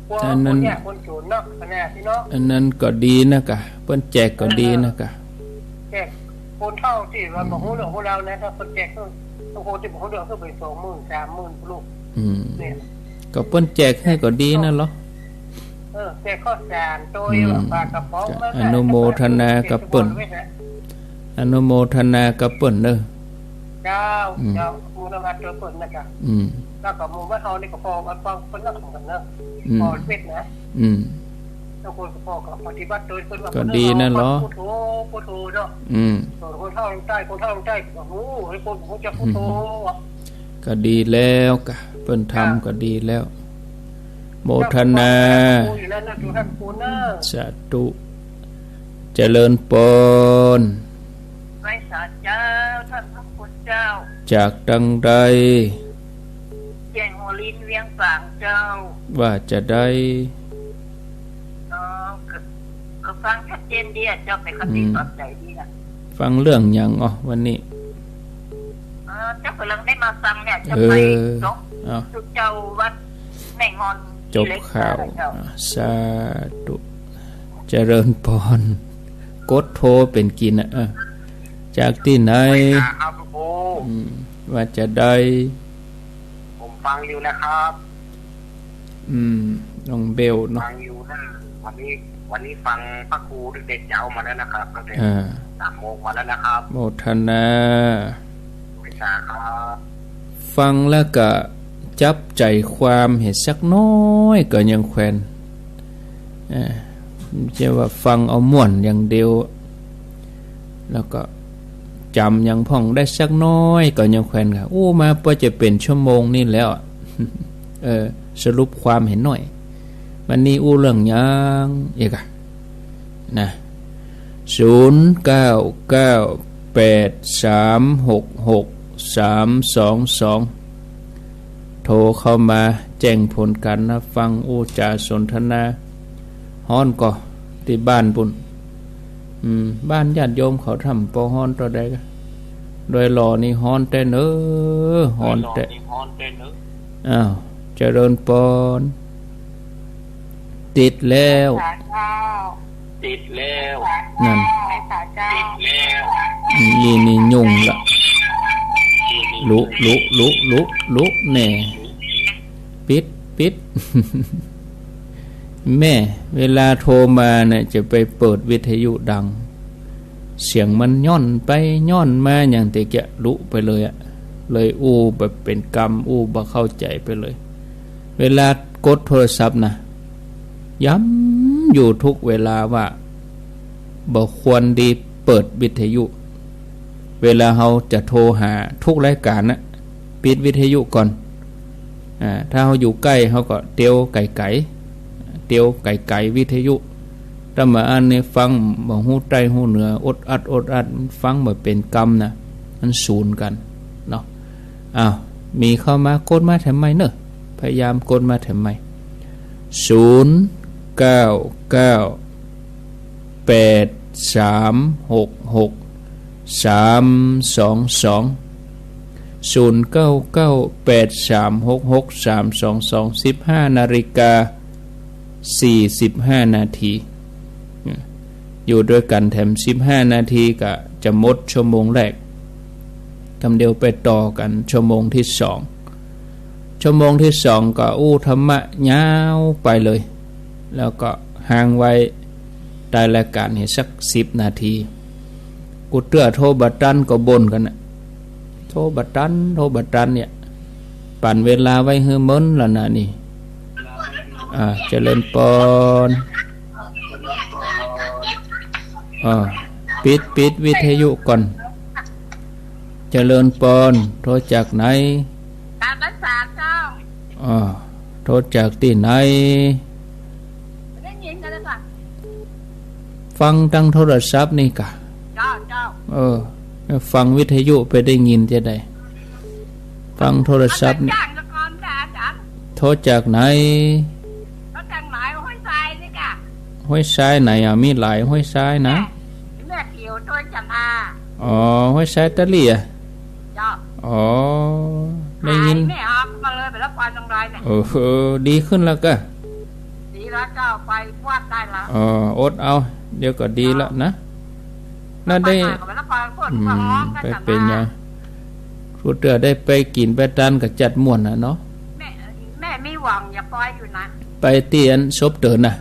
พวก อันนั้น คนยากคนจนเนาะ ขนาดนี้เนาะ อันนั้นก็ดีนะกะ เปิ้นแจกก็ดีนะกะ แจกคนเฒ่าตี้ว่าบ่ฮู้เรื่องฮู้ราวนะ ถ้าเปิ้นแจกก็ บางคนตี้บ่ฮู้เรื่องก็ไปสองหมื่น สามหมื่นลูก อืม เนี่ย ก็เปิ้นแจกหื้อก็ดีนะเหรอ เออ แจกข้าวสารโตย อืม ปลากระป๋อง อนุโมทนากับเปิ้น อนุโมทนากับเปิ้นเด้อ เจ้า อืม เจ้า อนุโมทนากับเปิ้นนะจ๊ะ อืม แล้วก็หมู่บ้านเฮานี่ก็พอวัดฟังเปิ้นนับถือกันเนอะ อืม พอเวทนะ อืม แล้วคนก็พอก็ปฏิบัติโดยเปิ้นว่า ก็ดีนั่นเหรอ พุทโธ พุทโธเนาะ อืม ส่วนคนเฒ่าทางใต้ คนเฒ่าทางใต้ก็ โอ้โห ให้คน คนจะพุทโธ อืม อ่ะ ก็ดีแล้วกะ เปิ้นทำ อ่ะ ก็ดีแล้ว โมทนา เจ้าคุณอยู่นั่นนะ ดูท่านคุณเนอะ สาธุ เจริญปอน ไหว้สาเจ้า ท่านพระคุณเจ้า จากตังใด เจียงหัวลิน เวียงฝางเจ้า ว่าจะใด อ๋อ ก็ ก็ฟังชัดเจนดีอะเจ้า ไปคติ อืม สอนใจดีอะ ฟังเรื่องหยังอ๋อวันนี้ เออ เจ้าก็เริ่มได้มาฟังเนี่ย จะไป เออ หลวง เอา ปู่เจ้าวัดแม่งอน จบข่าว เล็กเจ้า อ่ะ สาธุ เจริญปอน กดโทรเป๋นกิ๋นนะ เออ จากตี้ไหน ครับ พระครู อืม ว่าจะใด ผมฟังอยู่นะครับ อืม น้องเบลเนาะ ฟังอยู่นะ วันนี้ วันนี้ฟังพระครูตั้งแต่เจ๊ามาแล้วนะครับ ตั้งแต่ อ่า สามโมงมาแล้วนะครับ โมทนา ไหว้สาครับ ฟังแล้วก็จับใจ๋ความหื้อสักน้อยก็ยังแควน อ่า บ่ใจ้ว่าฟังเอาม่วนอย่างเดียว แล้วก็จ๋ำหยังพ่องได้สักน้อยก็ยังแควนค่ะ อู้มาปอจะเป๋นชั่วโมงนี่แล้วอะ เออ สรุปความหื้อหน่อย วันนี้อู้เรื่องหยังอีกอะ นะ ศูนย์เก้าเก้าแปดสามหกหกสามสองสอง โทรเข้ามาแจ้งผลก๋านฮับฟังอู้จ๋าสนทนา ฮ้อนก่อ ตี้บ้านปู้น อืม บ้านญาติโยมเขาทำปอฮ้อนเต้าใดกะ ดอยหล่อนี่ฮ้อนแต๊เนอะ ฮ้อนแต๊ อ้าว เจริญปอน ติดแล้ว ติดแล้ว นั่น ติดแล้ว นี่ นี่ยุ่งละ ลุ ลุ ลุ ลุ ลุ แน่ ปิด ปิด แม่ เวลาโทรมาเนี่ย จะไปเปิดวิทยุดัง เสียงมันย่อนไปย่อนมาอย่างแต่เกียะลุไปเลยอะ เลยอู้แบบเป๋นกำ อู้บ่เข้าใจ๋ไปเลย เวลากดโทรศัพท์นะ ย้ำอยู่ทุกเวลาว่า บ่ควรดีเปิดวิทยุ เวลาเฮาจะโทรหาทุกรายก๋านนะ ปิดวิทยุก่อน อ่า ถ้าเฮาอยู่ใก้ เฮาก็เตียวไก๋ๆ เตียวไก๋ๆ วิทยุ ถ้าบ่อั้นนี่ฟังบ่ฮู้ใต้ฮู้เหนือ อดอัด อดอัด ฟังบ่เป๋นกำนะ มันสูญกั๋นเนาะ อ้าว มีเข้ามา กดมาแถมใหม่เนอะ พยายามกดมาแถมใหม่ ศูนย์ เก้า เก้า แปด สาม หก หก สาม สอง สอง ศูนย์ เก้า เก้า แปด สาม หก หก สาม สอง สอง สิบห้านาฬิกา สี่สิบห้านาที อยู่ตวยกั๋นแถมสิบห้านาทีก็จะหมดชั่วโมงแรก กำเดียวไปต่อกั๋นชั่วโมงตี้สอง ชั่วโมงตี้สองก็อู้ธรรมะยาวไปเลย แล้วก็ฮ้างไว้ใต้รายก๋านนี่สักสิบนาที กู้เตื้อโทรบ่ตันก็บ่นกั๋นนะ โทรบ่ตัน โทรบ่ตันเนี่ย ปั๋นเวลาไว้หื้อเมินละนะนี่ อ่า เจริญปอน อ่า ปิด ปิดวิทยุก่อน เจริญปอน โทรจากไหน การรักษาเจ้า อ่า โทรจากตี้ไหน ได้ยินกันเลยค่ะ ฟังตางโทรศัพท์นี่ก่ะ เจ้า เจ้า เออ ฟังวิทยุไปได้ยินจะใด ฟังโทรศัพท์นี่ จ้างละก่อนจ้ะอาจ๋ารย์ โทรจากไหน โทรจากไหน ห้วยทรายนี่ก่ะ ห้วยทรายไหนอ่ะ มีหลายห้วยทรายนะ แม่ แม่เขียวโทรจากมา อ๋อ ห้วยทรายตะเหลี่ย เจ้า อ๋อ ได้ยิน หายแม่ออกมาเลย ไปแล้วปอนตรงดอยเนี่ย เออ เออ ดีขึ้นแล้วก่ะ ดีแล้วเจ้า ไปวัดได้แล้ว อ๋อ อดเอา เดี๋ยวก็ดีแล้วนะ นั่นได้ ไปวัดก็ไปแล้วปอน อืม ไปเป๋นหยัง ผู้เตื้อได้ไปกิ๋นไปตานก็จัดม่วนน่ะเนาะ แม่ แม่มีหวังอย่าปอยอยู่นะ ไปตี้อันศพเตินน่ะ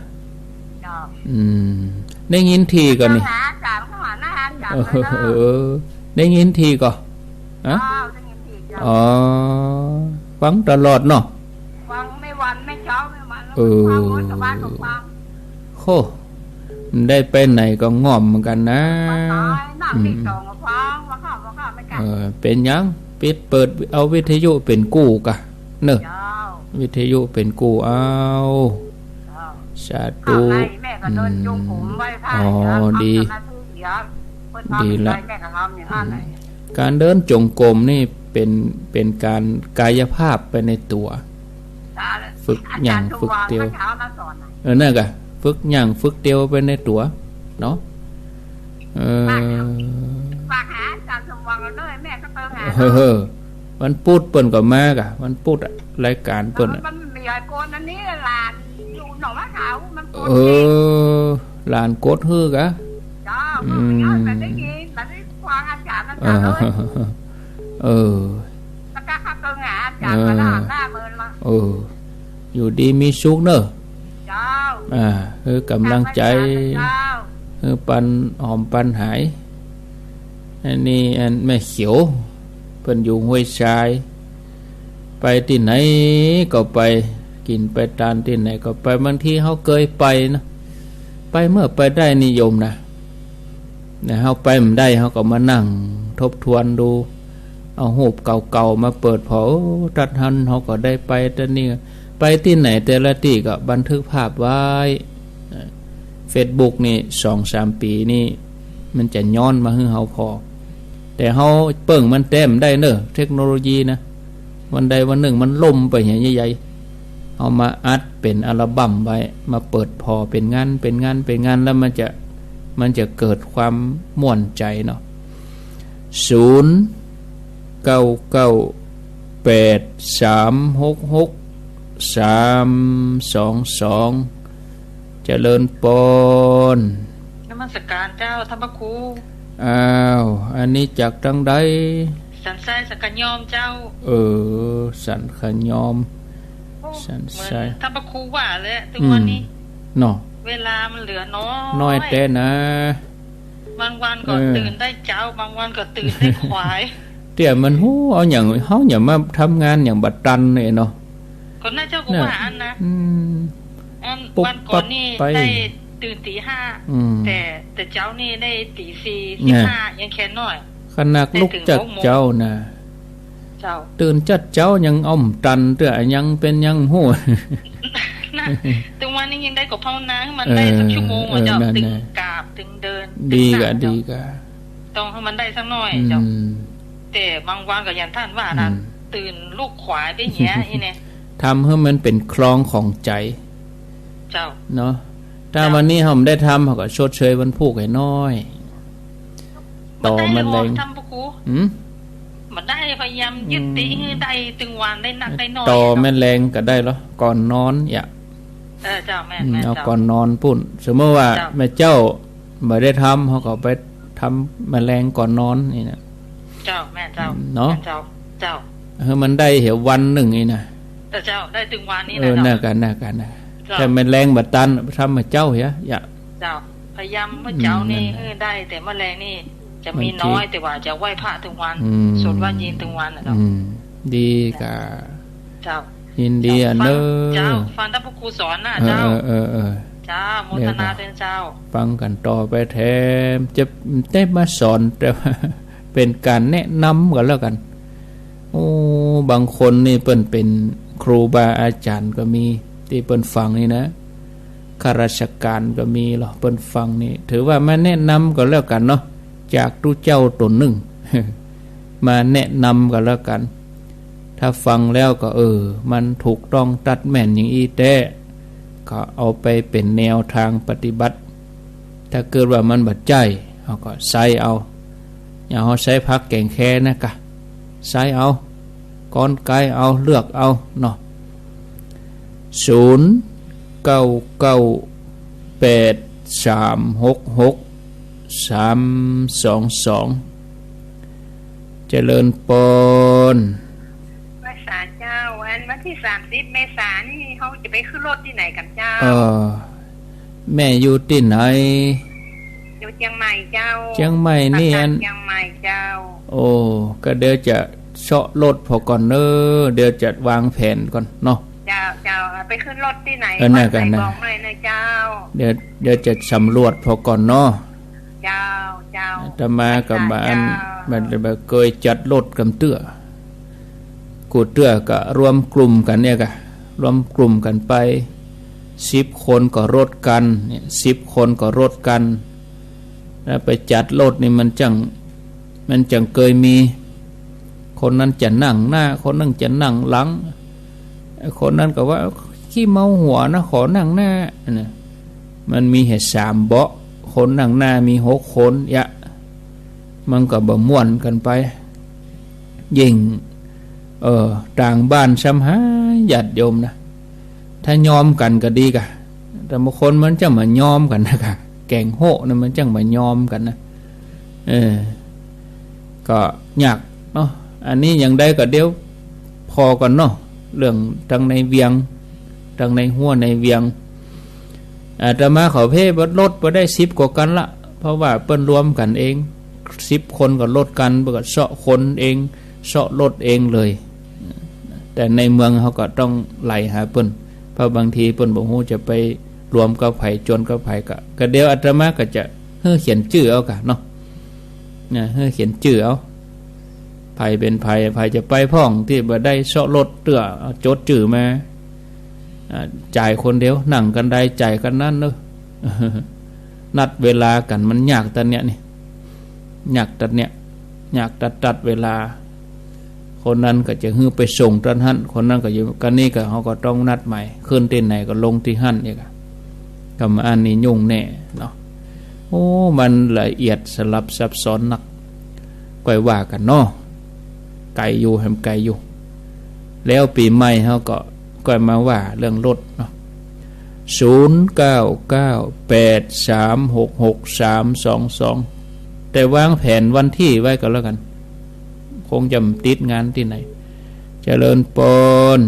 เจ้า อืม ได้ยินทีก่อนี่ หาจ๋ารย์ เข้าหาหน้าอาจ๋ารย์ เออ เลยเนาะ เออ ได้ยินทีก่อ ฮะ อ้าว ได้ยินทีเจ้า อ๋อ ฟังตลอดเนาะ ฟังไม่วันไม่เช้าไม่วัน เออ ฟังหมดแต่บ้านก็ฟัง โห มันได้ไปไหนก็ง่อมเหมือนกั๋นนะ ฟังน้อย นั่ง อืม นี่สองก็ฟัง ฟังข้าว ฟังข้าวไม่กัด เออ เป๋นหยัง ปิด เปิดเอาวิทยุเป๋นกู้ก่ะ เนอะ เจ้า วิทยุเป๋นกู้เอา เจ้า สาธุ ข้าวไร่แม่ก็เดินจงกรมไหว้พระ อืม อ๋อ เดี๋ยว ดี ทำสมาธิ เดี๋ยวเปิดฟัง ดีละ แม่ก็ทำอย่างนั้นแหละ อืม ก๋านเดินจงกรมนี่เป๋น เป๋นก๋านกายภาพไปในตั๋ว จ้า ฝึกหยั่ง อาจ๋ารย์ ฝึกเตียว สุวรรณเมื่อเช้ามาสอนน่ะ เออ นั่นก่ะ ฝึกหยั่ง ฝึกเตียวไปในตั๋ว เนาะ เออ ฝากหา ฝากหาอาจ๋ารย์สมหวังเอาด้วย แม่ก็เติมหา เออ วันพุธเปิ้นก็มาก่ะ วันพุธอะ รายก๋านเปิ้นอะ มันมีหลายคน อันนี้หลานอยู่หนองมะขาม มันกด เออ หลานกดหื้อก่ะ เจ้า อืม มันได้ยิน มันได้ฟังอาจ๋ารย์ มัน เออ ถามเลย เออ แล้วก็เข้าเติมหาอาจ๋ารย์ เออ มาแล้วหาหน้าเมินละ เออ อยู่ดีมีสุขเนอะ เจ้า อ่า หื้อก๋ำลังใจ๋ เจ้า หื้อปันหอมปันหาย อันนี้อันแม่เขียว เปิ้นอยู่ห้วยทราย ไปตี้ไหนก็ไป กิ๋นไปตานตี้ไหนก็ไป บางทีเฮาเกยไปนะ ไปเมื่อไปได้นิยมนะ นะ เฮาไปบ่ได้ เฮาก็มานั่งทบทวนดู เอาฮูปเก่าๆ มาเปิดผ่อ โอ้ ตัดหัน เฮาก็ได้ไป ตัดนี่ ไปตี้ไหนแต่ละตี้ก็บันทึกภาพไว้ เฟซบุ๊กนี่สองสามปี๋นี่ มันจะย้อนมาหื้อเฮาผ่อ แต่เฮาเปิ้งมันแต๊บ่ได้เนอะ เทคโนโลยีนะ วันใดวันนึ่งมันล่มไปเหียใหญ่ๆ เอามาอัดเป๋นอัลบั้มไว้ มาเปิดผ่อเป๋นงาน เป๋นงาน เป๋นงาน แล้วมันจะ มันจะเกิดความม่วนใจ๋เนาะ ศูนย์ เก้า เก้า แปด สาม หก หก สาม สอง สอง เจริญปอน นมัสการเจ้า ท่านพระครู อ้าว อันนี้จากตางใด สันทรายสันขยอมเจ้า เออ สันขยอม โอ้ สันทราย เหมือนท่านพระครูว่าเลย ตึงวันนี้ อืม เนาะ เวลามันเหลือน้อย น้อยแต๊นะ บางวันก็ เออ ตื่นได้เจ๊า บางวันก็ตื่นได้ขวาย เตี้ยมัน โห เอาหยัง เฮาหยังมาทำงานหยังบ่ตันเนี่ยเนาะ ก็น่าเจ้าก็ น่ะ ว่าอันนะ อืม อัน ปุ๊บ วันก่อนนี่ ปั๊บไป ได้ตื่นตีห้า อืม แต่ แต่เจ๊านี่ได้ตีสี่ น่ะ สิบห้า ยังแค่น้อย ขนาดลุกจัดเจ๊านะ เจ้า ตื่นจัดเจ๊ายังเอาบ่ตันเตื้อ ยังเป๋นยังฮู้ นะ ตึงวันนี้ยังได้ก็ภาวนาหื้อมันได้สัก เออ ชั่วโมงอะเจ้า เออ นั่น ตึง น่ะ กราบ ตึงเดิน ดีกะ ตึงนั่งเจ้า ดีกะ ต้องหื้อมันได้สักหน่อยเจ้า อืม แต่บางวันก็อย่างท่านว่านะ อืม ตื่นลุกขวายไปเหีย อีเนี่ย ทำหื้อมันเป๋นคลองของใจ๋ เจ้า เนาะ ถ้า เจ้า วันนี้เฮาบ่ได้ทำ เฮาก็ชดเชยวันพูกให้น้อย บ่ได้ ต่อแม่แลง ท่านพระครู หืม บ่ได้ พยายามยึดติ อืม หื้อได้ตึงวัน ได้นักได้น้อย ต่อ เนาะ แม่แลงก็ได้ลอ ก่อนนอนอย่า เออ เจ้า แม่น อืม แม่น เอา เจ้า ก่อนนอนปู้น สมมุติว่า เจ้า แม่เจ้าบ่ได้ทำ เฮาก็ไปทำแม่แลงก่อนนอนนี่นะ เจ้า แม่นเจ้า เนาะ แม่นเจ้า เจ้า หื้อมันได้เหียวันนึ่งนี่นะ เออ เจ้า ได้ตึงวันนี้นะ เออ เจ้า น่ากะ น่ากะ น่ากะ เจ้า ถ้าแม่แลงบ่ตัน ทำแม่เจ้าเหีย อย่า เจ้า พยายามเมื่อเจ๊านี่ อืม นั่นแหละ หื้อได้ แต่แม่แลงนี่จะมีน้อย บางที แต่ว่าจะไหว้พระตึงวัน อืม สวดวันเย็นตึงวันน่ะเจ้า อืม ดีกะ เจ้า ยินดีอะเนาะ เจ้า ฟัง เจ้า ฟังท่านพระครูสอนนะ เออ เจ้า เออ เออ เออ เจ้า โมทนา เดี๋ยวก่อน ด้วยเจ้า ฟังกั๋นต่อไปแถม จะได้มาสอน แต่ว่าเป๋นก๋านแนะนำกั๋นแล้วกั๋น โอ้ บางคนนี่เปิ้นเป๋นครูบาอาจ๋ารย์ก็มี ตี้เปิ้นฟังนี่นะ ข้าราชก๋านก็มีลอ เปิ้นฟังนี่ ถือว่ามาแนะนำกั๋นแล้วกั๋นเนาะ จากตุ๊เจ้าต๋นนึ่ง มาแนะนำกั๋นแล้วกั๋น ถ้าฟังแล้วก็ เออ มันถูกต้องตั๊ดแม่นอย่างอี้แต๊ ก็เอาไปเป๋นแนวตางปฏิบัติ ถ้าเกิดว่ามันบ่ใจ้ เฮาก็ใจ๊เอา อย่างเฮาใจ๊ผักแก๋งแคนะกะ ใจ๊เอา ก้อนไก๊เอา เลือกเอาเนาะ ศูนย์ เก้า เก้า แปด สาม หก หก สาม สอง สอง เจริญปอน เมษาเจ้า อันวันตี้สามสิบเมษานี่เฮาจะไปขึ้นรถตี้ไหนกั๋นเจ้า เออ แม่อยู่ตี้ไหน อยู่เจียงใหม่เจ้า เจียงใหม่นี่ อัน เจียงใหม่เจ้า โอ้ ก็เดี๋ยวจะเซาะรถผ่อก่อนเน้อ เดี๋ยวจะวางแผนก่อนเนาะ เจ้า เจ้า ไปขึ้นรถตี้ไหน เออ น่ากะ ก่อน น่ะ บอกหน่อยนะเจ้า เดี๋ยว เดี๋ยวจะสำรวจผ่อก่อนเนาะ เจ้า เจ้า อาตมาก็บ่อัน เจ้า บ่ บ่เกยจัดรถกำเตื้อ กูเตื้อก็รวมกลุ่มกั๋นเนี่ยกะ รวมกลุ่มกั๋นไป สิบคนก็รถกั๋นเนี่ย สิบคนก็รถกั๋น แล้วไปจัดรถนี่มันจั่ง มันจั่งเกยมี คนนั้นจะนั่งหน้า คนนั้นจะนั่งหลัง ไอ้คนนั้นก็ว่า ขี้เมาหัวนะ ขอนั่งหน้า นะ มันมีแค่สามเบาะ คนนั่งหน้ามีหกคน ยะ มันก็บ่ม่วนกั๋นไป ยิ่ง เออ ต่างบ้านซ้ำหาญาติโยมนะ ถ้ายอมกั๋นก็ดีกะ แต่บางคนมันจะบ่ยอมกั๋นนะกะ แก๋งโฮะนะ มันจะบ่ยอมกั๋นนะ เออ ก็ยากเนาะ อันนี้อย่างใดก็เดี๋ยวผ่อก่อนเนาะ เรื่องตังในเวียง ตังในฮั้วในเวียง อาตมาขอเพ่บ่ รถบ่ได้สิบกว่ากั๋นละ เพราะว่าเปิ้นรวมกั๋นเอง สิบคนก็รถกั๋น เปิ้นก็เซาะคนเอง เซาะรถเองเลย แต่ในเมืองเฮาก็ต้องไหลหาเปิ้น เพราะบางทีเปิ้นบ่ฮู้จะไปรวมกับใผ จวนกับใผ ก็ ก็เดี๋ยวอาตมาก็จะหื้อเขียนจื้อเอากะเนาะ นะ หื้อเขียนจื้อเอา ใผเป๋นใผ ใผจะไปพ่องตี้บ่ได้เซาะรถเตื้อ เอาจดจื้อมา อ่า จ่ายคนเดียว นั่งกั๋นใดจ่ายกั๋นนั้นเนาะ นัดเวลากั๋นมันยากตั๊ดเนี่ยนี่ ยากตั๊ดเนี่ย ยากตั๊ด ตั๊ดเวลา คนนั้นก็จะหื้อไปส่งตั๊ดหั้น คนนั้นก็อยู่กั๋นนี่ ก็เฮาก็ต้องนัดหมาย ขึ้นตี้ไหนก็ลงตี้หั้นเนี่ยกะ กำอันนี้ยุ่งแน่เนาะ โอ้ มันละเอียดสลับซับซ้อนนัก ก้อยว่ากั๋นเนาะ ไก๋อยู่ แหมไก๋อยู่ แล้วปี๋ใหม่เฮาก็ก้อยมาว่าเรื่องรถเนาะ ศูนย์เก้าเก้าแปดสามหกหกสามสองสอง แต่วางแผนวันตี้ไว้ก็แล้วกั๋น คงจะติดงานตี้ไหน เจริญปอน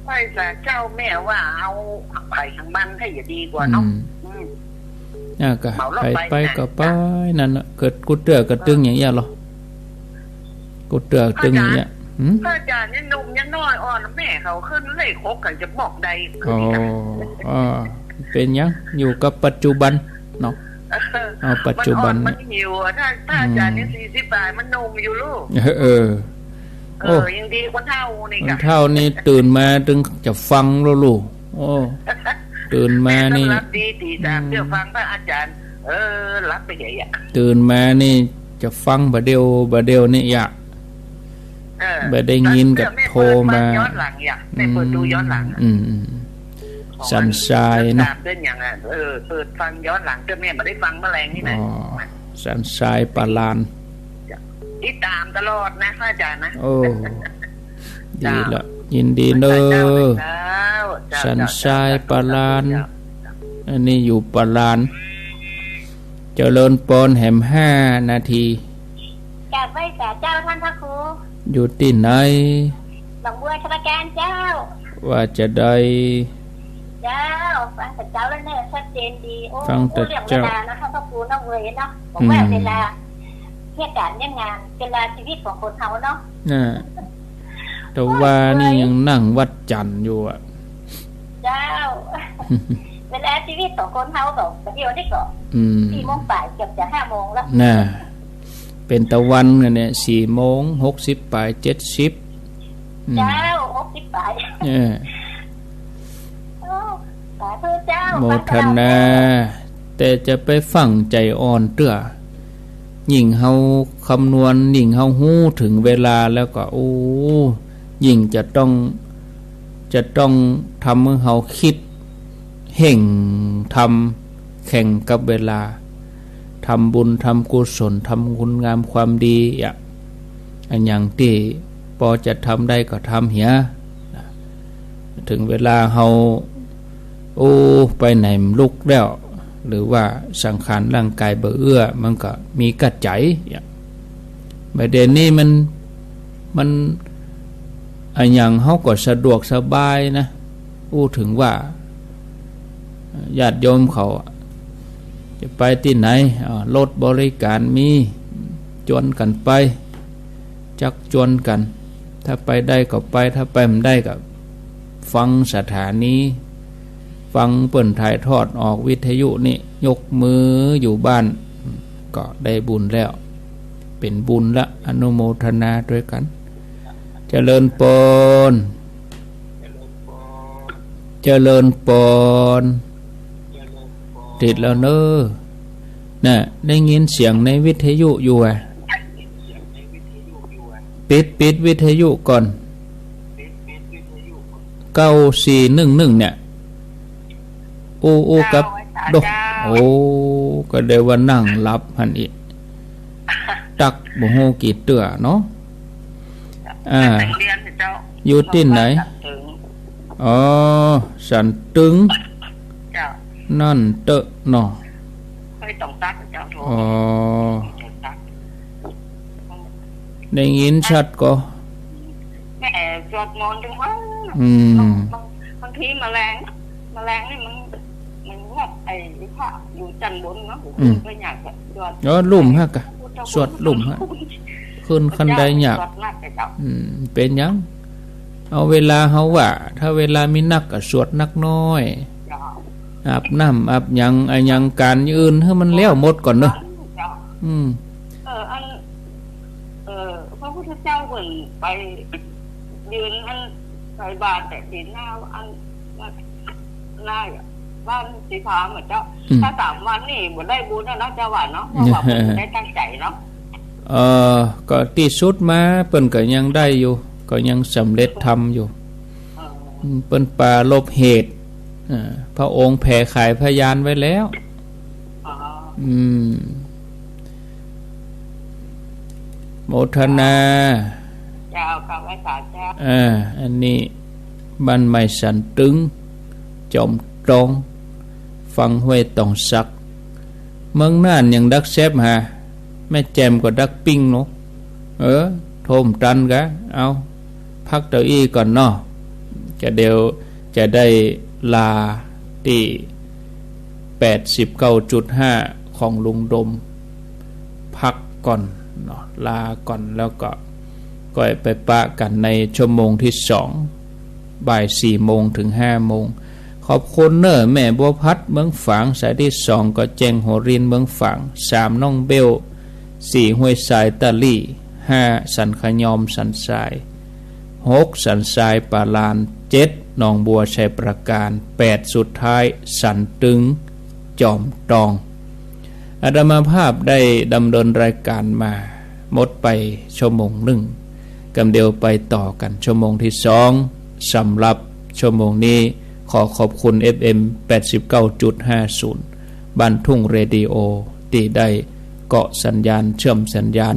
ไปสาเจ้าแม่ว่าเอาไปทางบ้านให้อย่าดีกว่าเนาะ อืม อืม อ่ะ ก็ เหมารถ ไป ไป ไป ไหน ก็ไป นั่นน่ะ เกิดกู้เตื้อก็ตึงอย่างเอี้ยเหรอ กู้เตื้อตึงอย่างเอี้ย อาจ๋ารย์ หืม พระอาจ๋ารย์ยังหนุ่มยังน้อยอ่อน แม่เขาขึ้นเลขหก เขาจะบอกได้ อ๋อ อ๋อ เป๋นหยัง อยู่กับปัจจุบันเนาะ เออ เอาปัจจุบัน มันอ่อน เนี่ย มันหิวอะ ถ้า ถ้าอาจ๋ารย์ อืม ยังสี่สิบปลาย มันหนุ่มอยู่ลูก เออ เออ เออ โอ้ ยังดีกว่าเฒ่านี่ คน กะ เฒ่านี่ตื่นมาตึงจะฟังแล้วลูก โอ้ ตื่นมานี่ แม่ก็หลับดี ตีสาม อืม เดี๋ยวฟังพระอาจ๋ารย์ เออ หลับไปใหญ่อะ ตื่นมานี่จะฟังบ่าเดี่ยว บ่าเดี่ยวนี่ยะ เออ บ่ได้ยินก็โทรมา แม่เปิดฟังย้อนหลังยะ แม่เปิดดูย้อนหลังอะ อืม อืม อืม ของ สันทรายเนาะ เดือนสามเดือนหยังอะ เออ เปิดฟังย้อนหลัง แต่แม่บ่ได้ฟังเมื่อแลงนี่นะ อ๋อ สันทรายปาลาน ติดตามตลอดนะพระอาจ๋ารย์นะ โอ้ ดีละ เจ้า ยินดีเน้อ เจ้า เจ้า เจ้า สันทรายปาลาน เจ้า อันนี้อยู่ปาลาน เจริญปอนแหมห้านาที กราบไหว้สาเจ้าท่านพระครู อยู่ตี้ไหน หนองบัวชลการเจ้า ว่าจะใด เจ้า ฟังแต่เจ้าแล้วเนี่ยชัดเจนดี โอ้ ฟังแต่เจ้า พูดเรื่องเวลาเนาะ ท่านพระครูเนาะ เวยเนาะ บอกว่า อืม เวลา เหตุก๋ารณ์เรื่องงาน เวลาชีวิตของคนเฮาเนาะ น่ะ แต่ว่านี่ยังนั่งวัดจันทร์อยู่อะ เจ้า เวลาชีวิตของคนเฮาก็เดี๋ยวนี้ก็ อืม สี่โมงปลาย เกือบจะห้าโมงแล้ว น่ะ เป๋นตะวันกันเนี่ย สี่โมง หกสิบปลาย เจ็ดสิบ อืม เจ้า หกสิบปลาย เออ โอ้ สาธุเจ้า โมทนา แต่จะไปฟังใจ๋อ่อนเตื้อ ยิ่งเฮาคำนวณ ยิ่งเฮาฮู้เถิงเวลาแล้วก็ โอ้ ยิ่งจะต้อง จะต้องทำหื้อเฮาคิด เฮ่งทำแข่งกับเวลา ทำบุญทำกุศล ทำคุณงามความดีอะ อันหยังตี้ปอจะทำได้ก็ทำเหีย เถิงเวลาเฮา โอ้ ไปไหนบ่ลุกแล้ว หรือว่าสังขารร่างก๋ายบ่เอื้อ มันก็มีกั๊ดใจ๋ บ่าเดี่ยวนี้มัน มัน อะหยังเฮาก็สะดวกสบายนะ อู้เถิงว่า ญาติโยมเขา จะไปตี้ไหน อ่า รถบริก๋ารมี จวนกั๋นไป จักจวนกั๋น ถ้าไปได้ก็ไป ถ้าไปบ่ได้ก็ฟังสถานี ฟังเปิ้นถ่ายทอดออกวิทยุนี่ ยกมืออยู่บ้าน ก็ได้บุญแล้ว เป๋นบุญละ อนุโมทนาตวยกั๋น เจริญปอน เจริญปอน ติดแล้วเน้อ น่ะ ได้ยินเสียงในวิทยุอยู่อะ ปิด ปิดวิทยุก่อน เก้าสี่หนึ่งหนึ่ง เนี่ย อู้ อู้กับ เจ้า โด เจ้า โอ้ ก็ได้ว่านั่งหลับหั้นอีก ตั๊กบ่ฮู้กี่เตื้อเนาะ อ่า สันตึงเจ้า อยู่ตี้ไหน สันตึง อ๋อ สันตึง เจ้า นั่นเต๊อะเนาะ ไม่ต้องตั๊กเจ้า โทร อ๋อ ไม่ต้องตั๊ก ได้ยินชัดก่อ แม่สวดมนต์ทุกวัน อืม บาง บาง บางทีแมลง แมลงนี่มัน มันเงียบ ไอ้พระอยู่จั้นบนเนาะ อืม ก็อยากจะสวด อ๋อ ลุ่มฮะกะ สวดลุ่มฮะ ขึ้นขั้นใดยาก สวดนักเจ้า อืม เป๋นหยัง เอาเวลาเฮาว่า ถ้าเวลามีนักก็สวดนักน้อย เจ้า อาบน้ำอาบหยัง อะหยังก๋านอย่างอื่นหื้อมันแล้วหมดก่อนเนาะ เจ้า อืม เออ อัน เออ พระพุทธเจ้าเปิ้นไปยืนอันใส่บาตรแต่ศีลหน้าอัน หน้าบ้านสีฟ้าเหมือนเจ้า อืม ถ้าสามวันนี่บ่ได้บุญนะเนาะเจ้าว่าเนาะ เพราะว่าบ่ได้ตั้งใจ๋เนาะ เอ่อ ก็ตี้สุดมาเปิ้นก็ยังได้อยู่ ก็ยังสำเร็จธรรมอยู่ เออ อืม เปิ้นปรารภเหตุ อ่า พระองค์แผ่ไขพยานไว้แล้ว อ๋อ อืม เ โมทนา เจ้า ข้าพเจ้า เจ้า อ่า อันนี้บ้านใหม่สันตึง จอมตอง ฝั่งห้วยตองสัก เมืองน่านยังดักแซบหา แม่แจ่มก็ดักปิ้งเนาะ เออ โทมตันกะ เอา พักเต้าอี้ก่อนเนาะ กะเดี๋ยวจะได้ลาตี้ แปดสิบเก้าจุดห้า ของลุงดม พักก่อนเนาะ ลาก่อน แล้วก็ ก็ไปปะกั๋นในชั่วโมงตี้สอง บ่ายสี่โมงเถิงห้าโมง ขอบคุณเน่อ แม่บัวพัด เมืองฝาง สายตี้สองก็แจ้งหัวริน เมืองฝาง สาม น้องเบล สี่ ห้วยทรายตะลี่ ห้า สันขยอม สันทราย หก สันทราย ป่าลาน เจ็ด หนองบัว ชัยปราการ แปด สุดท้าย สันตึง จอมตอง อาตมาภาพได้ดำเนินรายการมาหมดไปชั่วโมงนึ่ง กำเดียวไปต่อกั๋นชั่วโมงตี้สอง สำหรับชั่วโมงนี้ ขอขอบคุณ เอฟเอ็ม แปดสิบเก้าจุดห้าศูนย์ บ้านทุ่งเรดิโอ ตี้ได้เกาะสัญญาณ เชื่อมสัญญาณ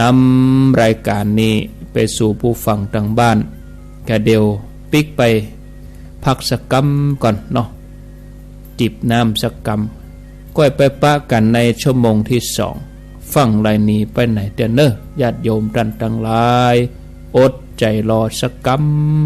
นำรายการนี้ไปสู่ผู้ฟังตางบ้าน กะเดี๋ยวปิ๊กไปพักสักกำก่อนเนาะ จิบน้ำสักกำ ก้อยไปปะกั๋นในชั่วโมงตี้สอง ฟั่งไหลหนีไปไหนเตื้อเน่อ ญาติโยมต้านตังหลาย อดใจ๋รอสักกำ